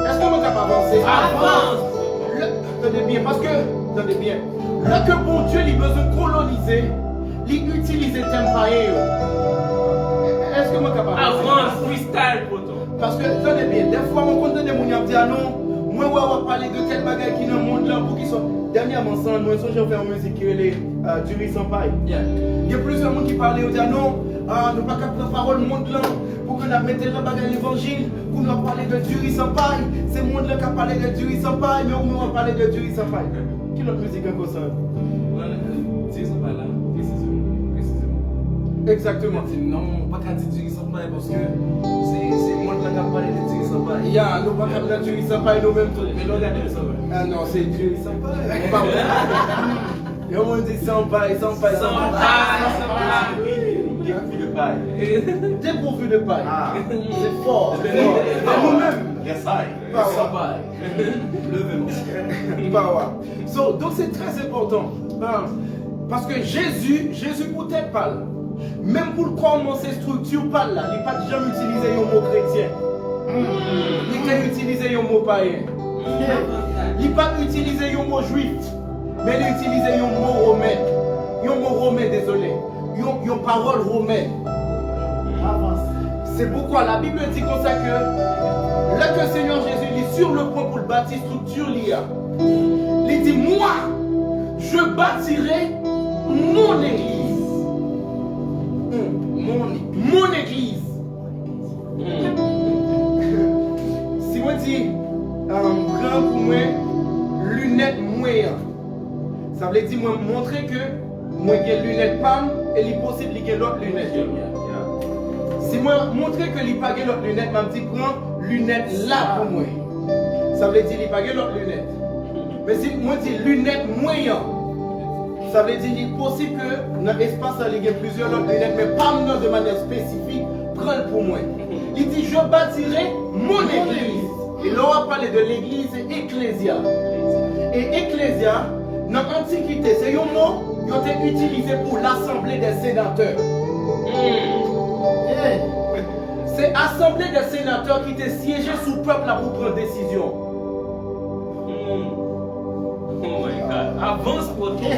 Èske mwen kab avanse? Avans! Lè, tande byen, paske, tande byen. Lè ke Bondye li bezwen kolonize, li itilize tèm payen yo. Èske mwen kab avanse? Avans, freestyle, pwoton. Paske, tande byen, dèfwa mwen konn tande moun y ap di, "Ah non, Mwen wè w ap pale de tèl bagay ki nan mond lan, poukisa? Dènyèman, san, mwen sonje w fè yon mizik ki rele, euh, Diri San Pay. Yeah. Gen plizyè moun ki pale, yo di, "Ah non, ah, nou pa ka pran pawòl mond lan, pou ke n ap mete l nan bagay levanjil, pou nou ap pale de diri san pay. Se mond lan k ap pale de diri san pay, men ou menm w ap pale de diri san pay." Ki lòt mizik ankò sa? Diri San Pay la, presize, presize. Egzakteman. Di non, pa ka di diri san pay, paske se, se mond lan k ap pale de diri san pay. Ya, nou pa ka nan diri san pay, nou menm tou. Men lè w gade, ah non, se diri san pay. Pa vre. Yon moun di san pay, san pay, san pay. San pay, san pay. Depourvu de pay. Depourvu de pay. Ah. Se fò, se fò. E nou menm? Yes, I. Power. San pay. Leve, monchè. Power. So, donk, se trè enpòtan. Paske Jezi, Jezi pou tèt pa l, menm pou l kòmanse estrikti pa l la, li pa t janm itilize yon mo kretyen. Li te itilize yon mo payen. Li pa t itilize yon mo jwif, men li itilize yon mo women. Yon mo women, dezole. Yon, yon pawòl women. Se poukwa la Bib di konsa ke lè ke Senyè Jezi li sur le pwen pou l bati estrikti li a, li di, "Moi, je bâtirai mon église." Hmm. Mon, mon église. Hmm. Si mwen di, um, pran pou mwen linèt mwen an, sa vle di mwen montre ke mwen gen linèt pa m e li posib li gen lòt linèt. Si mwen montre ke li pa gen lòt linèt, m ap di pran linèt la pou mwen. Sa vle di li pa gen lòt linèt. Men si mwen di linèt mwen an, sa vle di li posib ke nan espas la li gen plizyè lòt linèt, men pa m nan de manyè espesifik, pran l pou mwen. Li di, "Je bâtirai mon église." E lè w ap pale de legliz, se eklezya. E eklezya, nan antikite, se yon mo yo te itilize pou l'assemblée des sénateurs. Se asanble de senatè ki te syeje sou pèp la pou pran desizyon. Hmm. Oh my God. Avans, poto.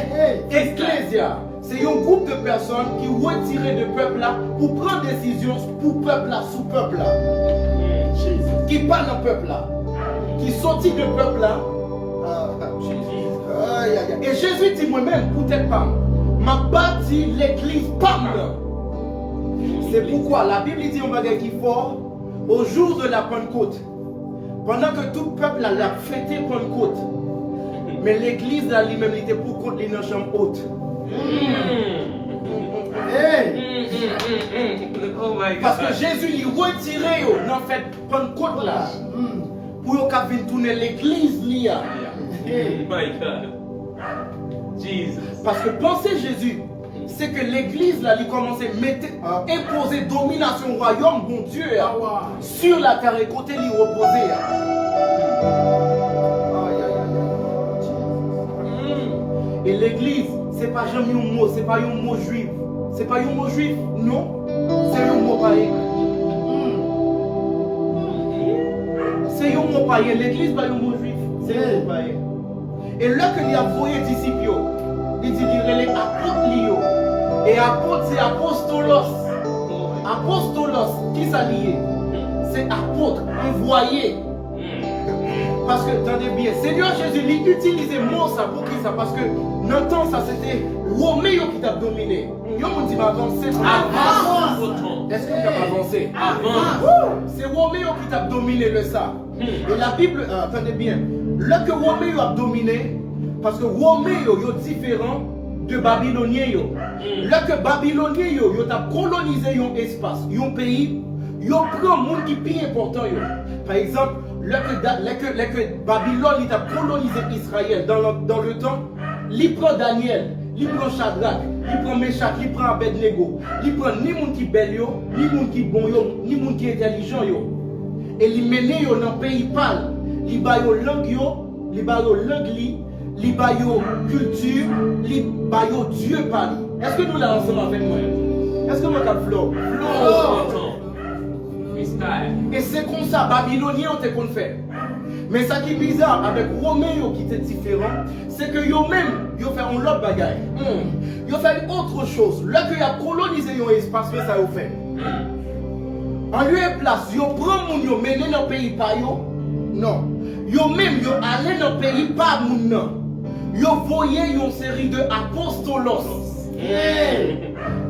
Eklezya, se yon gwoup de pèsòn ki retire de pèp la pou pran desizyon pou pèp la, sou pèp la. Hmm. Ki pa nan pèp la, ki soti de pèp la. Ah, ay, ay, ay. E Jezi di, mwen menm, pou tèt pa m, m ap bati legliz pa m nan. Se poukwa Labib li di yon bagay ki fò, au jour de la Pentecôte, pandan ke tout pèp la, l ap fete Pannkot, men legliz la, li menm, li te pou kont li nan chanm ot. Hey! Oh my God. Paske Jezi, li retire yo nan fèt Pannkot la, pou yo ka vin tounen legliz li a. Oh my God. Jesus. Paske panse Jezi, se ke legliz la, li kòmanse mete, enpoze dominasyon wayòm Bondye a sur la terre e kote li repoze a. Ay, ay, ay, ay. E legliz, se pa janm yon mo, se pa yon mo jwif. Se pa yon mo jwif, non. Se yon mo payen. Se yon mo payen. Legliz pa yon mo jwif. Se yon mo payen. E lè ke li ap voye disip yo, li di li rele apot li yo. E apot se apostolos. Apostolos, ki sa li ye? Se apot, anvwaye. Paske, tande byen, Senyè Jezi, li itilize mo sa. Poukisa? Paske nan tan sa, se te Women yo ki t ap domine. Yon moun di m avanse. Avanse. Èske m ap avanse? Avanse. Woo! Se Women yo ki t ap domine lè sa. E Labib, ah, tande byen, lè ke Women yo ap domine, paske Women yo, yo diferan de Babilonyen yo. Lè ke Babilonyen yo, yo t ap kolonize yon espas, yon peyi, yo pran moun ki pi enpòtan yo. Pa egzanp, lè ke Da-, lè ke, lè ke Babilòn li t ap kolonize Izrayèl dans le, dans le temps, li pran Danyèl, li pran Chadrak, li pran Mechak, li pran Abèdnego, li pran ni moun ki bèl yo, ni moun ki bon yo, ni moun ki entèlijan yo. E li mennen yo nan peyi pa l, li ba yo lang yo, li ba yo lang li, li ba yo kilti, li ba yo Dye pa li. Èske nou la ansanm avèk mwen? Èske mwen k ap flow? Flow. Freestyle. E se konsa Babilonyen yo te konn fè. Men sa ki biza avèk Women yo ki te diferan, se ke yo menm, yo fè yon lòt bagay. Hmm. Yo fè yon autre chose. Lè ke y ap kolonize yon espas, men sa yo fè. An lye e plas, yo pran moun yo mennen nan peyi pa yo. Non. Yo menm, yo ale nan peyi pa moun nan. Yo voye yon seri de apostolos.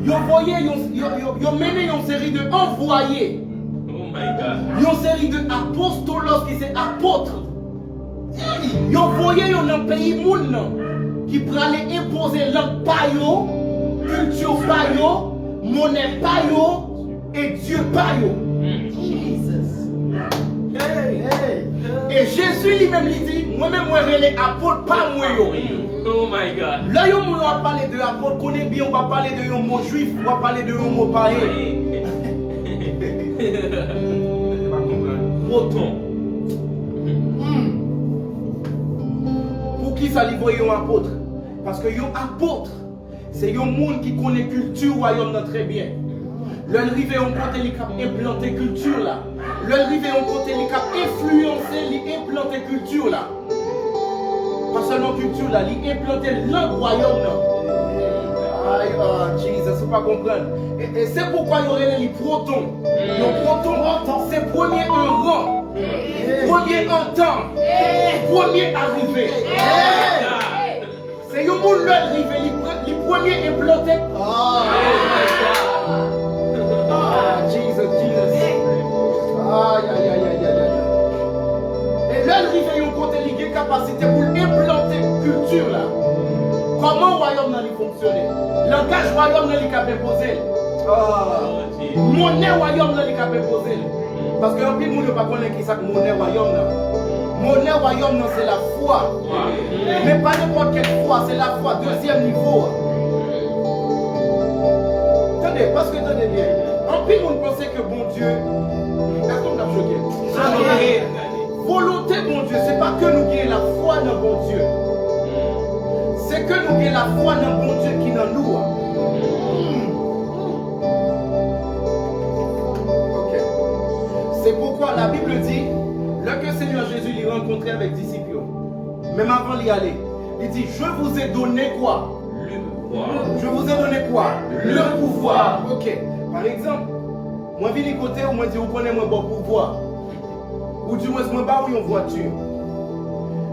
Yo voye yon, yo, yo, yo mennen yon seri de anvwaye. Oh my God. Yon seri de apostolos ki se apot. Yo voye yo nan peyi moun nan, ki prale enpoze lang pa yo, kilti pa yo, monnen pa yo, e dye pa yo. Jesus. Hey. E Jezi li menm li di, mwen menm mwen rele apot pa mwen yo. Oh my God. Lè yon moun w ap pale de apot, konnen byen w pa pale de yon mo jwif, w ap pale de yon mo payen. Pwoton. Hmm. Poukisa li voye yon apot? Paske yon apot, se yon moun ki konnen kilti wayòm nan trè byen. Lè l rive yon kote, li k ap enplante kilti la. Lè l rive yon kote, li k ap enfliyanse, li enplante kilti la. Pa sèlman kilti la, li enplante lang wayòm nan. Ay, ah, Jesus, ou pa konprann. E, e se poukwa yo rele li pwoton. Yon pwoton, se premye an ran, premye an tan, premye arive. Se yon moun lè l rive, li pre-, li premye enplante. Ah, Jesus, Jesus. Ay, ay, ay, ay, ay, ay. E lè l rive yon kote, li gen kapasite pou l enplante kilti la. Kòman wayòm nan li fonksyone? Langaj wayòm nan li k ap enpoze l. Ah. Monnen wayòm nan li k ap enpoze l. Paske anpil moun yo pa konnen ki sa k monnen wayòm nan. Monnen wayòm nan se lafwa. Men pa nenpòt kèl fwa, se lafwa dezyèm nivo a. Tande, paske tande byen. Anpil moun panse ke Bondye, èske m t ap choke? Volonte Bondye, se pa ke nou gen lafwa nan Bondye. Se ke nou gen lafwa nan Bondye ki nan nou a. Ok. Se poukwa la Bib di, lè ke Senyè Jezi li rankontre avèk disip yo, menm avan li ale, li di, je vous ai donné quoi? Le pouvoir. Je vous ai donné quoi? Le pouvoir. Ok. Pa egzanp, mwen vini kote ou, mwen di ou konnen mwen ba w pouvwa. Ou di mwen, mwen ba w yon vwati.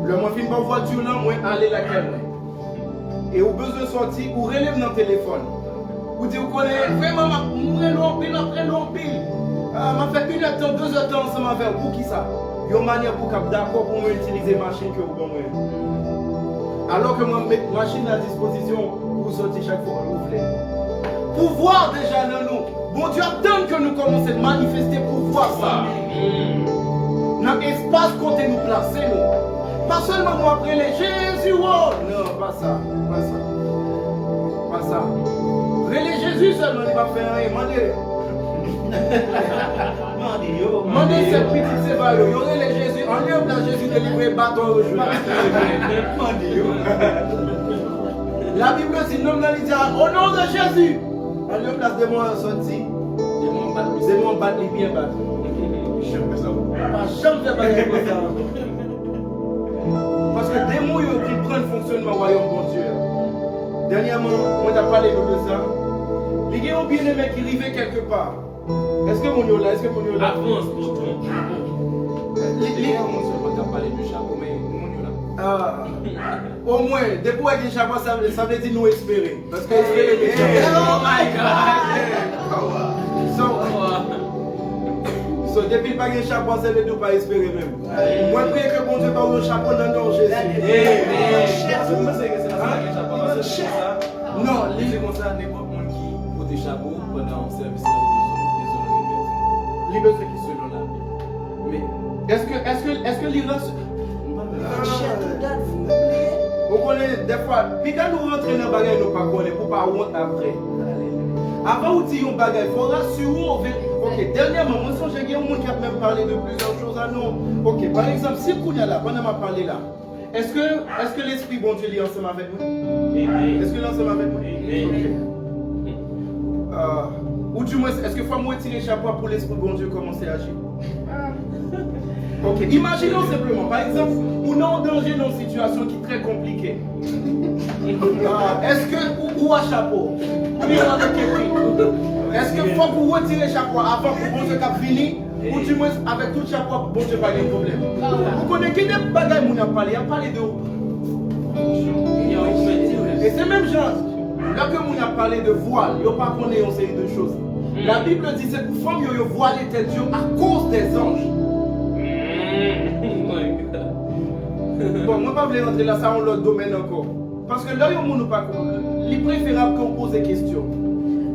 Lè mwen fin ba w vwati lan, mwen ale lakay mwen. E ou bezwen sòti, ou rele m nan telefòn. Ou di ou konnen, vrèman, m ap, m rele w anpil, m ap rele w anpil. Ah, m ap fè inèdtan, dezèdtan ansanm avè w. Poukisa? Yon manyè pou w kab dakò pou mwen itilize machin ke ou ban mwen. Alò ke mwen met machin nan dispozisyon pou w sòti chak fwa ou vle. Pouvwa deja nan nou. Bondye ap tann ke nou kòmanse manifeste pouvwa sa nan espas kote nou plase nou. Pa sèlman nou ap rele Jezi, wo! Non, pa sa, pa sa, pa sa. Rele Jezi sèlman, li p ap fè anyen. Mande, mande yo, mande sèt pitit sèva yo. Yo rele Jezi, anlè yo plas Jezi delivre baton yo jwe. Mande yo. Labib di, nonm nan li di, au nom de Jésus. Anlè yo plas demon an sòti. Demon an bat li. Demon an bat li byen bat. Janm fè sa. Pa janm fè bagay konsa. Paske demon yo konprann fonksyònman wayòm Bondye a. Dènyèman, mwen t ap pale nou de sa. Li gen yon byeneme ki rive kèlkepa. Èske moun yo la? Èske moun yo la? Avans, tonton. Li, li gen yon moun sèlman k ap pale de chapo, men moun yo la. Ah. Omwen, depi w wè gen chapo, sa vle, sa vle di nou espere. Paske espere gen chapo. Oh my God! So, so, depi l pa gen chapo, sa vle di w pa espere menm. Mwen priye ke Bondye ba w yon chapo nan non Jezi. Amen. Ou panse ke se nan sa gen chapo? Paske se sa. Non, li di konsa, nenpòt moun ki pote chapo pandan yon sèvis la, li bezwen dezonore pèdi. Li bezwen ki selon Labib. Men, èske, èske, èske li rans-, Chè tou dat, fou bliye. Ou konnen, dèfwa, piga nou rantre nan bagay nou pa konnen, pou pa wont apre. Avan ou di yon bagay, fò w rasire w. Ok, dènyèman, mwen sonje gen yon moun ki ap menm pale de plizyè choz a non. Ok, pa egzanp, si kounye a la, pandan m ap pale la, Èske, èske Lespri Bondye li ansanm avèk mwen? Amen. Èske l ansanm avèk mwen? Amen. Ok. Ah, ou di mwen, èske fò m retire chapo a pou Lespri Bondye kòmanse aji? Ok, imajine w senpleman. Pa egzanp, ou nan yon danje, nan yon sitiyasyon ki trè konplike. Ah, èske ou, ou a chapo? Ou li avèk kepi? Èske fòk ou retire chapo a avan pou Bondye k ap vini? Ou di mwen, avèk tout chapo, Bondye pa gen pwoblèm. Ou konnen gen de bagay moun ap pale, y ap pale de. E se menm jan, lè ke moun ap pale de vwal, yo pa konnen yon seri de choz. La Bible di se pou fanm yo, yo vwale tèt yo akoz dè zanj. Bon, mwen pa vle rantre la, sa yon lòt domèn ankò. Paske lè yon moun ou pa konn, li preferab ke w poze kesyon.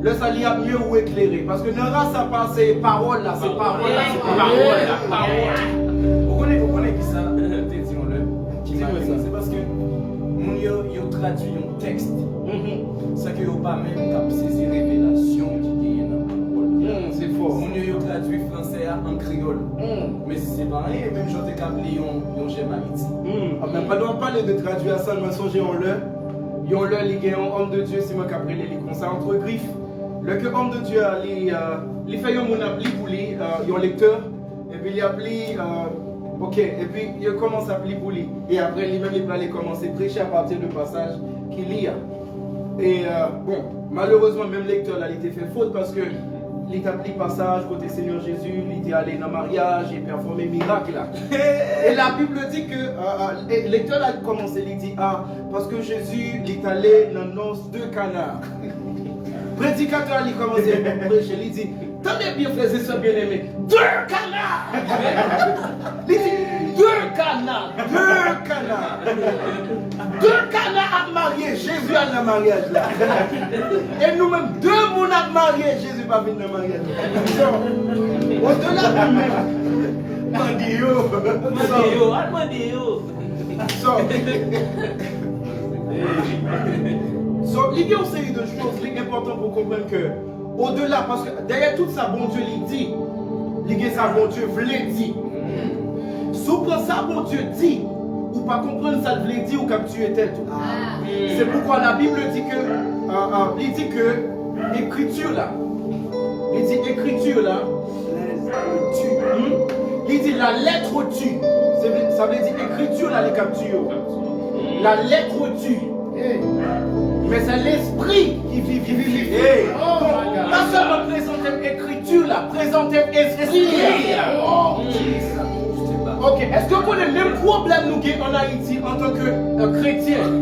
Lè sa, li ap mye ou eklere. Paske nan ras sa pa se pawòl la, se pawòl la, se pawòl la, pawòl la. Ou konnen, ou konnen ki sa te di yon lè? Ki maten nan, se paske moun yo, yo tradui yon tèks san ke yo pa menm k ap sezi revelasyon ki genyen nan pawòl la. Se fò. Moun yo, yo tradui fransè a an kreyòl. Men se pa anyen, menm jan w te ka ap li yon, yon jèm Ayiti. Men pandan w ap pale de tradui a, sa mwen sonje yon lè, yon lè li gen yon homme de Dieu, si mwen k ap rele li konsa, entre griffes. Lè ke homme de Dieu a, li, euh, li fè yon moun ap li pou li, euh, yon lektè, epi li ap li, euh, ok, epi yo kòmanse ap li pou li. E apre, li menm, li prale kòmanse preche apati de pasaj ki li a. E, euh, bon, malerezman, menm lektè la, li te fè fot paske li t ap li pasaj kote Senyè Jezi, li te ale nan maryaj e pèfòme mirak la. E la Bib di ke, euh, euh, e lektè la kòmanse, li di, a, paske Jezi, li t ale nan nòs de Kana. Predikatè a, li kòmanse preche, li di, tande byen, frè e sè byeneme, de Kana! Li di, de Kana, de Kana. De Kana ap marye, Jezi al nan maryaj la. E nou menm, de moun ap marye, Jezi pa vin nan maryaj la. So, odela de menm, mande yo. Mande yo, al mande yo. So, so, li gen yon seri de choz, li enpòtan pou konprann ke odela, paske dèyè tout sa Bondye li di, li gen sa Bondye vle di. Si w pran sa Bondye di, ou pa konprann sa l vle di, ou k ap tiye tèt ou. Se poukwa la Bib di ke, euh, euh, li di ke ekriti la, li di ekriti la, hmm? Li di la lettre tue. Se vle, sa vle di ekriti la li k ap tiye w. La lettre tue. Men se lespri ki viv, ki viv. Bon, pa sèlman prezante ekriti la, prezante espri a. Ok, èske w konnen menm pwoblèm nou gen ann Ayiti antanke, euh, kretyen?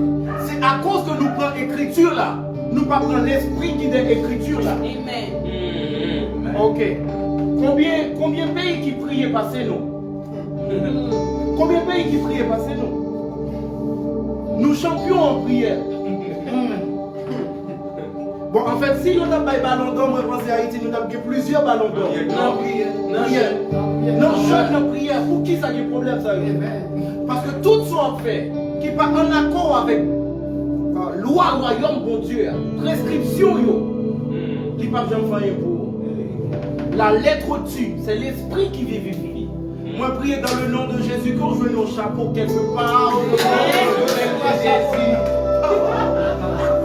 Se akoz ke nou pran ekriti la, nou pa pran lespri ki dèyè ekriti la. Ok. Konbyen, konbyen peyi ki priye pase nou? Konbyen peyi ki priye pase nou? Nou chanpyon an priyè. Bon, anfèt, si yo t ap bay Balon dò, mwen panse Ayiti, nou t ap gen plizyè Balon dò. Nan priyè. Nan priyè. Nan jèn, nan priyè. Poukisa gen pwoblèm sa yo? Paske tout sa w ap fè ki pa ann akò avèk, euh, lwa wayòm Bondye a, preskripsyon yo, li p ap janm fè anyen pou ou. La lettre tue, se lespri ki viv, viv, viv. Mwen priye dans le nom de Jésus ke w jwenn yon chapo kèlke pa.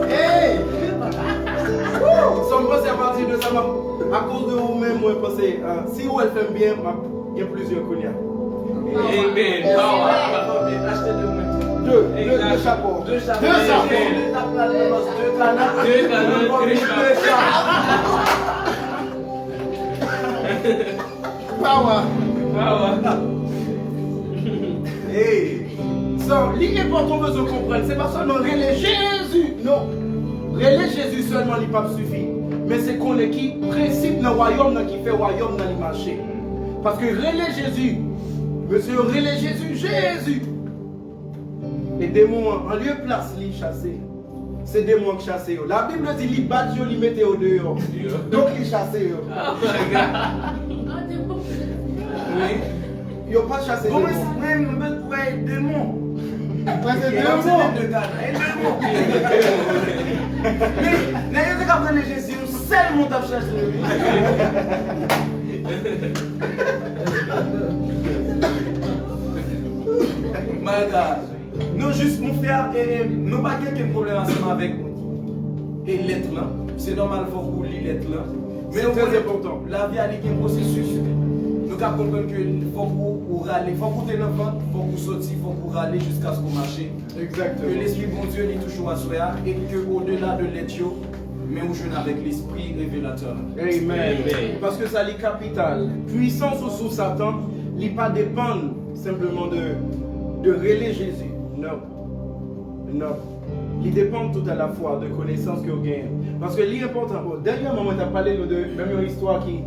Hey! Woo! So, m panse apati de sa, m ap, akoz de ou menm, mwen panse, ah, si ou wè l fè m byen, m ap gen plizyè kounye a. Amen. Power. De, de, de chapo. De chapo. De chapo. De kana. De kana. De chapo. Power. Power. Hey. So, li enpòtan w bezwen konprann, se pa sèlman rele Jezi, non. Rele Jezi sèlman, li p ap sifi. Men se konnen ki prensip nan wayòm nan ki fè wayòm nan li mache. Paske rele Jezi, mesye yo rele Jezi, Jezi. E demon an, an lye plas li chase. Se demon an k chase yo. Labib di li bat yo, li mete yo deyò. Donk li chase yo. Yo pa chase demon. Bon, mwen, mwen, mwen, mwen, demon. Mwen, se demon. E demon. Men, nèg yo te ka pran Jezi, yon sèl moun t ap chache yo. My God. Nou jis, mon frè, e, e, nou pa gen okenn pwoblèm ansanm avèk, e, lèt lan. Se nòmal, fòk ou li lèt lan. Men nou konnen, lavi a, li gen pwosesis. Nou ka konprann ke fòk ou, ou rale, fòk ou te nan vant, fòk ou soti, fòk ou rale jiskaske ou mache. Ke Lespri Bondye, li toujou aswè a, e ke odela de lèt yo, Men ou jwenn avèk lespri revelatè. Amen. Amen. Paske sa li kapital. Pwisans ou sou Satan, li pa depann senpleman de, de rele Jezi. Non. Non. Li depann tout a la fwa de konesans ke w genyen. Paske li enpòtan. Bon, dènyèman, mwen t ap pale nou de menm yon istwa ki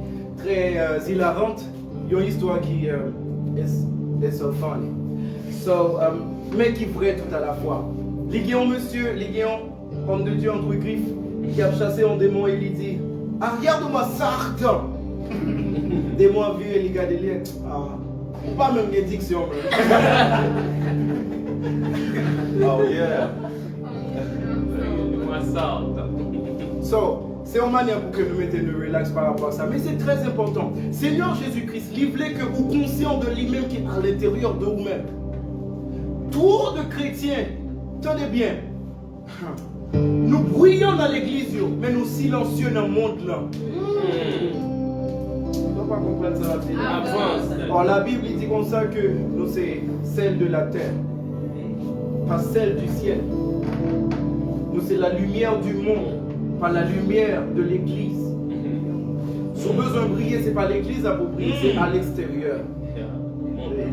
trè, euh, hilarant, yon istwa ki, euh, it's, it's so funny. So, euh, men ki vrè tout a la fwa. Li gen yon mesye, li gen yon Homme de Dieu entre griffes ki ap chase yon demon e li di, "Arrière de moi, Satan!" Demon an vire, li gade li, ah, ou pa menm gen diksyon, menm. Oh, yeah. Mwen Satan. So, se yon manyè pou ke nou mete nou relax pa rapò a sa. Men se trè enpòtan. Senyè Jezi Kris, li vle ke ou konsyan de li menm ki a lenteryè de ou menm. Twò de kretyen, tande byen, nou briyan nan legliz yo, men nou silansye nan mond lan. Nou pa konprann sa l ap di la. Avans. Or, la Bible li di konsa ke nou se sel de la terre, pas sel du ciel. Nou se la lumière du monde, pas la lumière de l'église. Si w bezwen briye, se pa legliz la pou briye, se a leksteryè.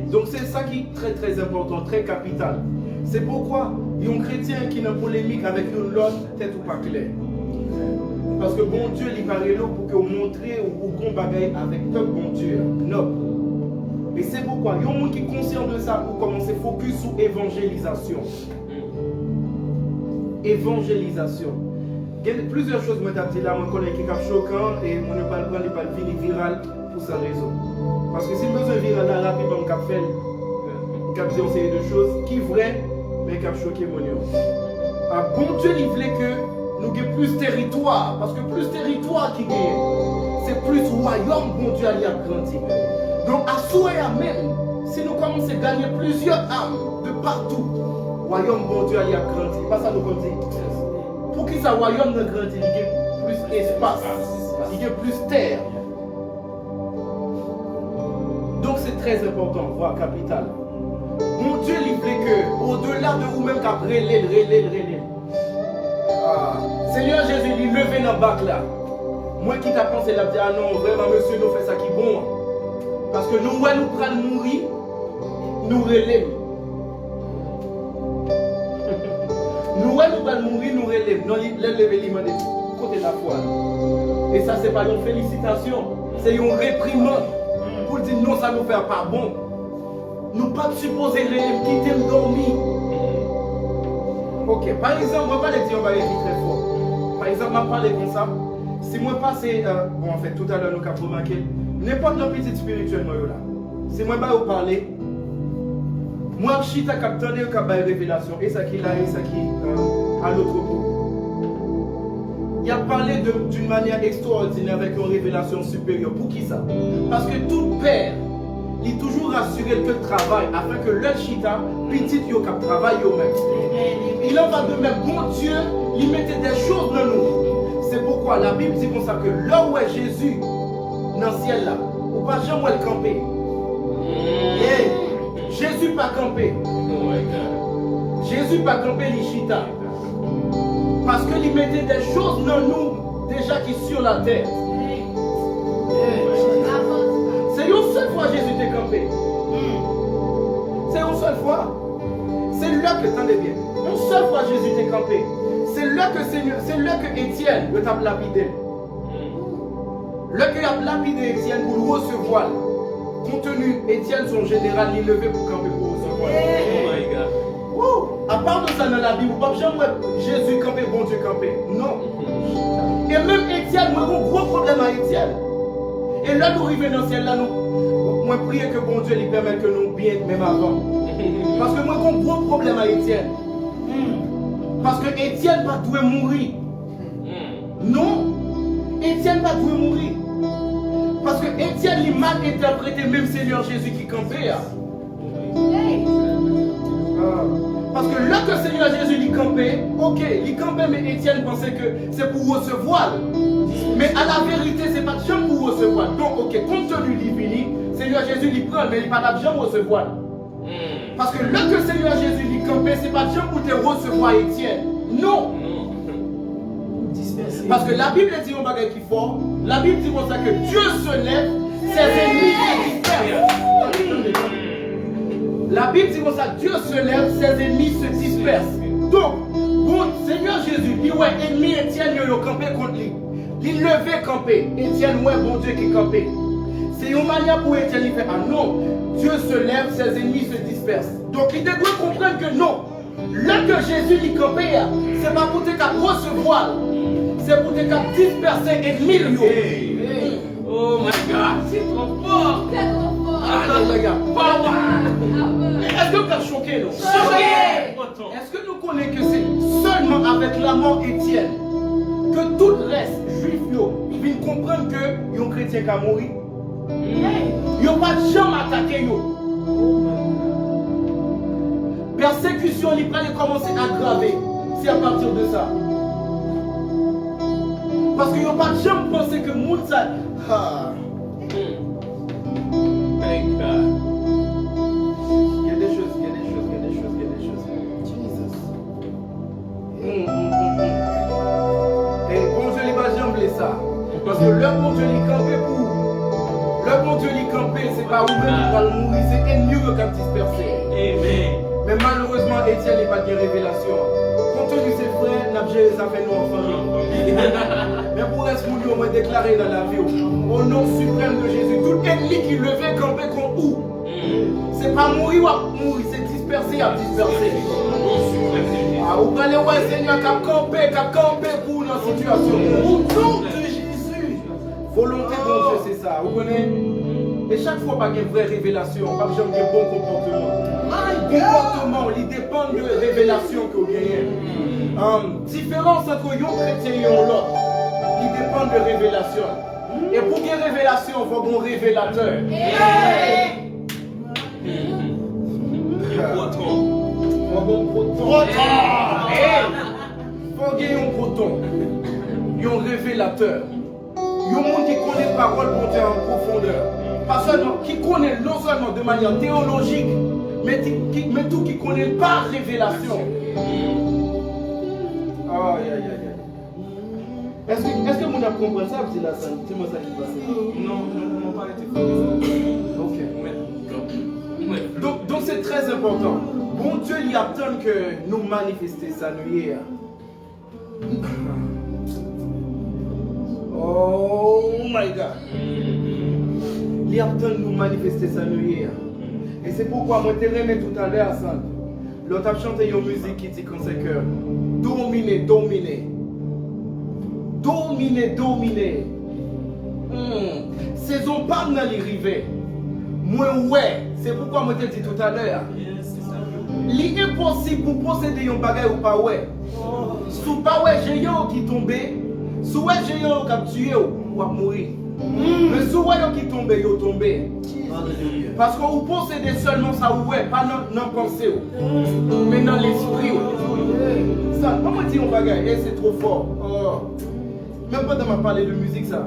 Donk, se sa ki trè, trè enpòtan, trè kapital. Se poukwa yon kretyen ki nan polemik avèk yon lòt, tèt ou pa klè. Paske Bondye, li pa rele w pou ke w montre ou, ou gon bagay avèk pèp Bondye a. Non. E se poukwa, yon moun ki konsyan de sa, pou kòmanse fokis sou evanjelizasyon. Evanjelizasyon. Gen plizyè choz mwen t ap di la, mwen konnen ki k ap chokan, e moun yo pral pran, li pral vini viral pou san rezon. Paske si m bezwen viral la, rapidman m k ap fè l. M k ap di yon seri de choz ki vrè, men k ap choke moun yo. A, Bondye, li vle ke nou gen plis teritwa, paske plis teritwa ki genyen, se plis wayòm Bondye a li ap grandi. Donk, aswè a menm, si nou kòmanse ganye plizyè am de patou, wayòm Bondye a li ap grandi. E pa sa nou konn di? Poukisa wayòm nan grandi? Li gen plis espas, li gen plis tè. Donk, se trè enpòtan, vwa kapital. Bondye, li vle ke, odela de ou menm k ap rele l, rele l, rele l. Ah, Senyè Jezi, li leve nan bak la. Mwen ki ta panse l ap di, "Ah non, vrèman, mesye, nou fè sa ki bon an." Paske nou wè nou pral mouri, nou rele l. Nou wè nou pral mouri, nou rele l. Non, li, lè l leve, li mande, "Kote lafwa nou?" E sa, se pa yon felisitasyon, se yon reprimann pou l di, "Non, sa nou fè a pa bon." Nou p ap sipoze rele m, kite m dòmi. Ok, pa egzanp, mwen pale di yon bagay ki trè fò. Pa egzanp, m ap pale konsa, si mwen pase, euh, bon, anfèt, toutalè nou k ap remake l, nenpòt nan pitit espirityèl mwen yo la, si mwen ba yo pale, mwen ap chita k ap tande yo k ap bay revelasyon, e sa ki la, e sa ki, euh, a lotrepo. Y ap pale de, d'une manière extraordinaire avèk yon revelasyon siperyè. Poukisa? Paske tout pè, li toujou rasire l ke l travay, afin ke lè l chita, pitit yo k ap travay yo menm. Il en va de même, Bondye, li mete de choz nan nou. Se poukwa Labib di konsa ke lè w wè Jezi nan syèl la, ou pa janm wè l kanpe. Yeah. Jezi pa kanpe. Jezi pa kanpe, li chita. Paske li mete de choz nan nou deja ki sur la tè. Se yon sèl fwa Jezi te kanpe. Se yon sèl fwa. Se lè ke, tande byen, yon sèl fwa Jezi te kanpe. Se lè ke Senyè, se lè ke Etyèn, yo t ap lapide l. Lè ke y ap lapide Etyèn pou l resevwa l, konteni Etyèn se yon jeneral, li leve pou kanpe pou resevwa l. Oh my God. Woo! Apa de sa nan Labib, ou p ap janm wè Jezi kanpe, Bondye kanpe. Non. E menm Etyèn, mwen gon gwo pwoblèm a Etyèn. E lè nou rive nan syèl la, nou, mwen priye ke Bondye li pèmèt ke nou byen menm avan. Paske mwen gon gwo pwoblèm a Etyèn. Paske Etyèn pa t dwe mouri. Non, Etyèn pa t dwe mouri. Paske Etyèn li mal entèprete menm Senyè Jezi ki kanpe a. Paske lè ke Senyè Jezi li kanpe, ok, li kanpe, men Etyèn panse ke se pou resevwa l. Men a la verite, se pa t janm pou resevwa l. Donk, ok, konnteni li vini, Senyè Jezi li pran l, men li pa t ap janm resevwa l. Paske lè ke Senyè Jezi li kanpe, se pa t janm pou te resevwa Etyèn. Non. Dispanse. Paske Labib di yon bagay ki fò. Labib di konsa ke Dieu se lève, ses ennemis se dispersent. La Bible dit comme ça, Dieu se lève, ses ennemis se dispersent. Donk, bon, Senyè Jezi, li wè ènmi Etyèn yo, yo kanpe kont li. Li leve kanpe, Etyèn wè Bondye ki kanpe. Se yon manyè pou Etyèn li fè, ah non, Dieu se lève, ses ennemis se dispersent. Donk, li te dwe konprann ke non, lè ke Jezi li kanpe a, se pa pou te ka resevwa l, se pou te ka disperse ènmi l yo. Oh my God, se twò fò. Alelouya. Power. Èske w ka choke nou? Choke. Èske nou konnen ke se sèlman avèk lanmò Etyèn ke tout rès Jwif yo vin konprann ke yon kretyen ka mouri? Yo pa t janm atake yo. Pèsekisyon li prale kòmanse agrave. Se apati de sa. Paske yo pa t janm panse ke moun sa. Ha. Thank God. Gen de choz, gen de choz, gen de choz, gen de choz. Jesus. Mm, mm, mm, mm. E Bondye li pa janm vle sa. Paske lè Bondye li kanpe pou ou, lè Bondye li kanpe, se pa ou menm ki pral mouri, se ènmi w yo k ap dispersé. Amen. Men malerezman, Etyèn li pa t gen revelasyon an. Konte nou se frè, n ap jere zafè nou an fanmi. Men pou rès moun yo, mwen deklare nan lavi w, o non siprèm de Jezi, tout ènmi ki leve kanpe kont ou, se pa mouri w ap mouri, se dispersé y ap dispersé. Ah, ou prale wè Senyè k ap kanpe, k ap kanpe pou ou nan sitiyasyon. O non de Jezi. Volonte Bondye se sa, ou konnen. E chak fwa pa gen vrè revelasyon, pa janm gen bon konpòteman. Konpòteman w li depann de revelasyon ke w genyen. Um, diferans ant yon kretyen e yon lòt, li depann de revelasyon. E pou gen revelasyon, fò gen yon revelatè. Yon pwoton. Fò gen yon pwoton. Fò gen yon pwoton. Yon revelatè. Yon moun ki konnen pawòl Bondye an pwofondè. Pa sèlman, ki konnen l non sèlman de manyè teyolojik, men ti, ki, men tou ki konnen l pa revelasyon. Ay, ay, ay, ay. Èske, èske moun ap konprann sa ap di la, sa? Di mwen sa ki pase. Non, non, non, pa rete fou. Ok. Donk, donk, se trè enpòtan. Bondye, li ap tann ke nou manifeste sa nou ye a. Oh my God. Li ap tann nou manifeste sa nou ye a. E se poukwa mwen te renmen toutalè a, Sant, lè w t ap chante yon mizik ki di konsa ke domine, domine. Domine, domine. Hmm. Sezon pa m nan li rive. Mwen wè. Se poukwa mwen te di toutalè a. Li enposib pou posede yon bagay ou pa wè. Si w pa wè jeyan yo ki tonbe, si w wè jeyan yo k ap tiye w, w ap mouri. Men si w wè yo ki tonbe, yo tonbe. Paske ou posede sèlman sa ou wè, pa nan, nan panse w, men nan lespri w. Sa, ban mwen di yon bagay, e se twò fò. Oh. Menm pandan m ap pale de mizik sa,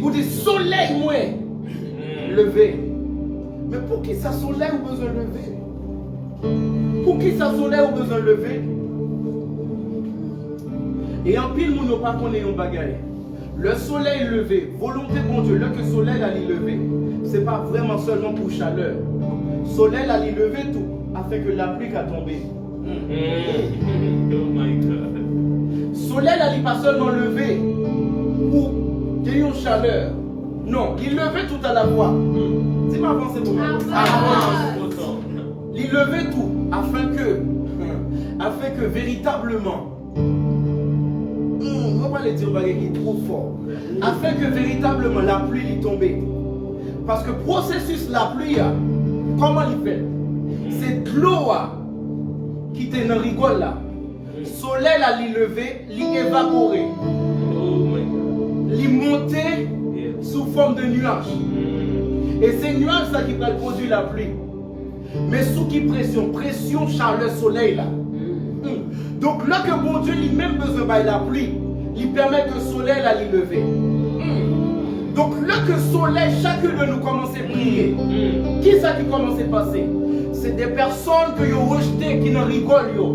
ou di, "Solèy mwen, leve." Men poukisa solèy ou bezwen leve? Poukisa solèy ou bezwen leve? E anpil moun yo pa konnen yon bagay. Lè solèy leve, volonte Bondye, lè ke solèy la li leve, se pa vrèman sèlman pou chalè. Solèy la li leve tou, afin ke lapli ka tonbe. Mm. Oh my God. Solèy la, li pa sèlman leve pou gen yon chalè. Non, li leve tout à la fois. Mm. Di m avanse pou mwen. Avanse. Li leve tou, afin ke, afin ke veritableman, hmm, mwen prale di yon bagay ki twò fò. Afin ke veritableman lapli li tonbe. Paske pwosesis lapli a, kòman li fèt? Se dlo a ki te nan rigòl la. Solèy la, li leve, li evapore. Li monte sou fòm de nuaj. E se nuaj sa ki pral pwodui lapli. Men sou ki presyon? Presyon chalè solèy la. Hmm. Donk, lè ke Bondye li menm bezwen bay lapli, li pèmèt ke solèy la li leve. Hmm. Donk, lè ke solèy, chak de nou kòmanse briye, kisa ki kòmanse pase? Se de pèsòn ke yo rejte ki nan rigòl yo.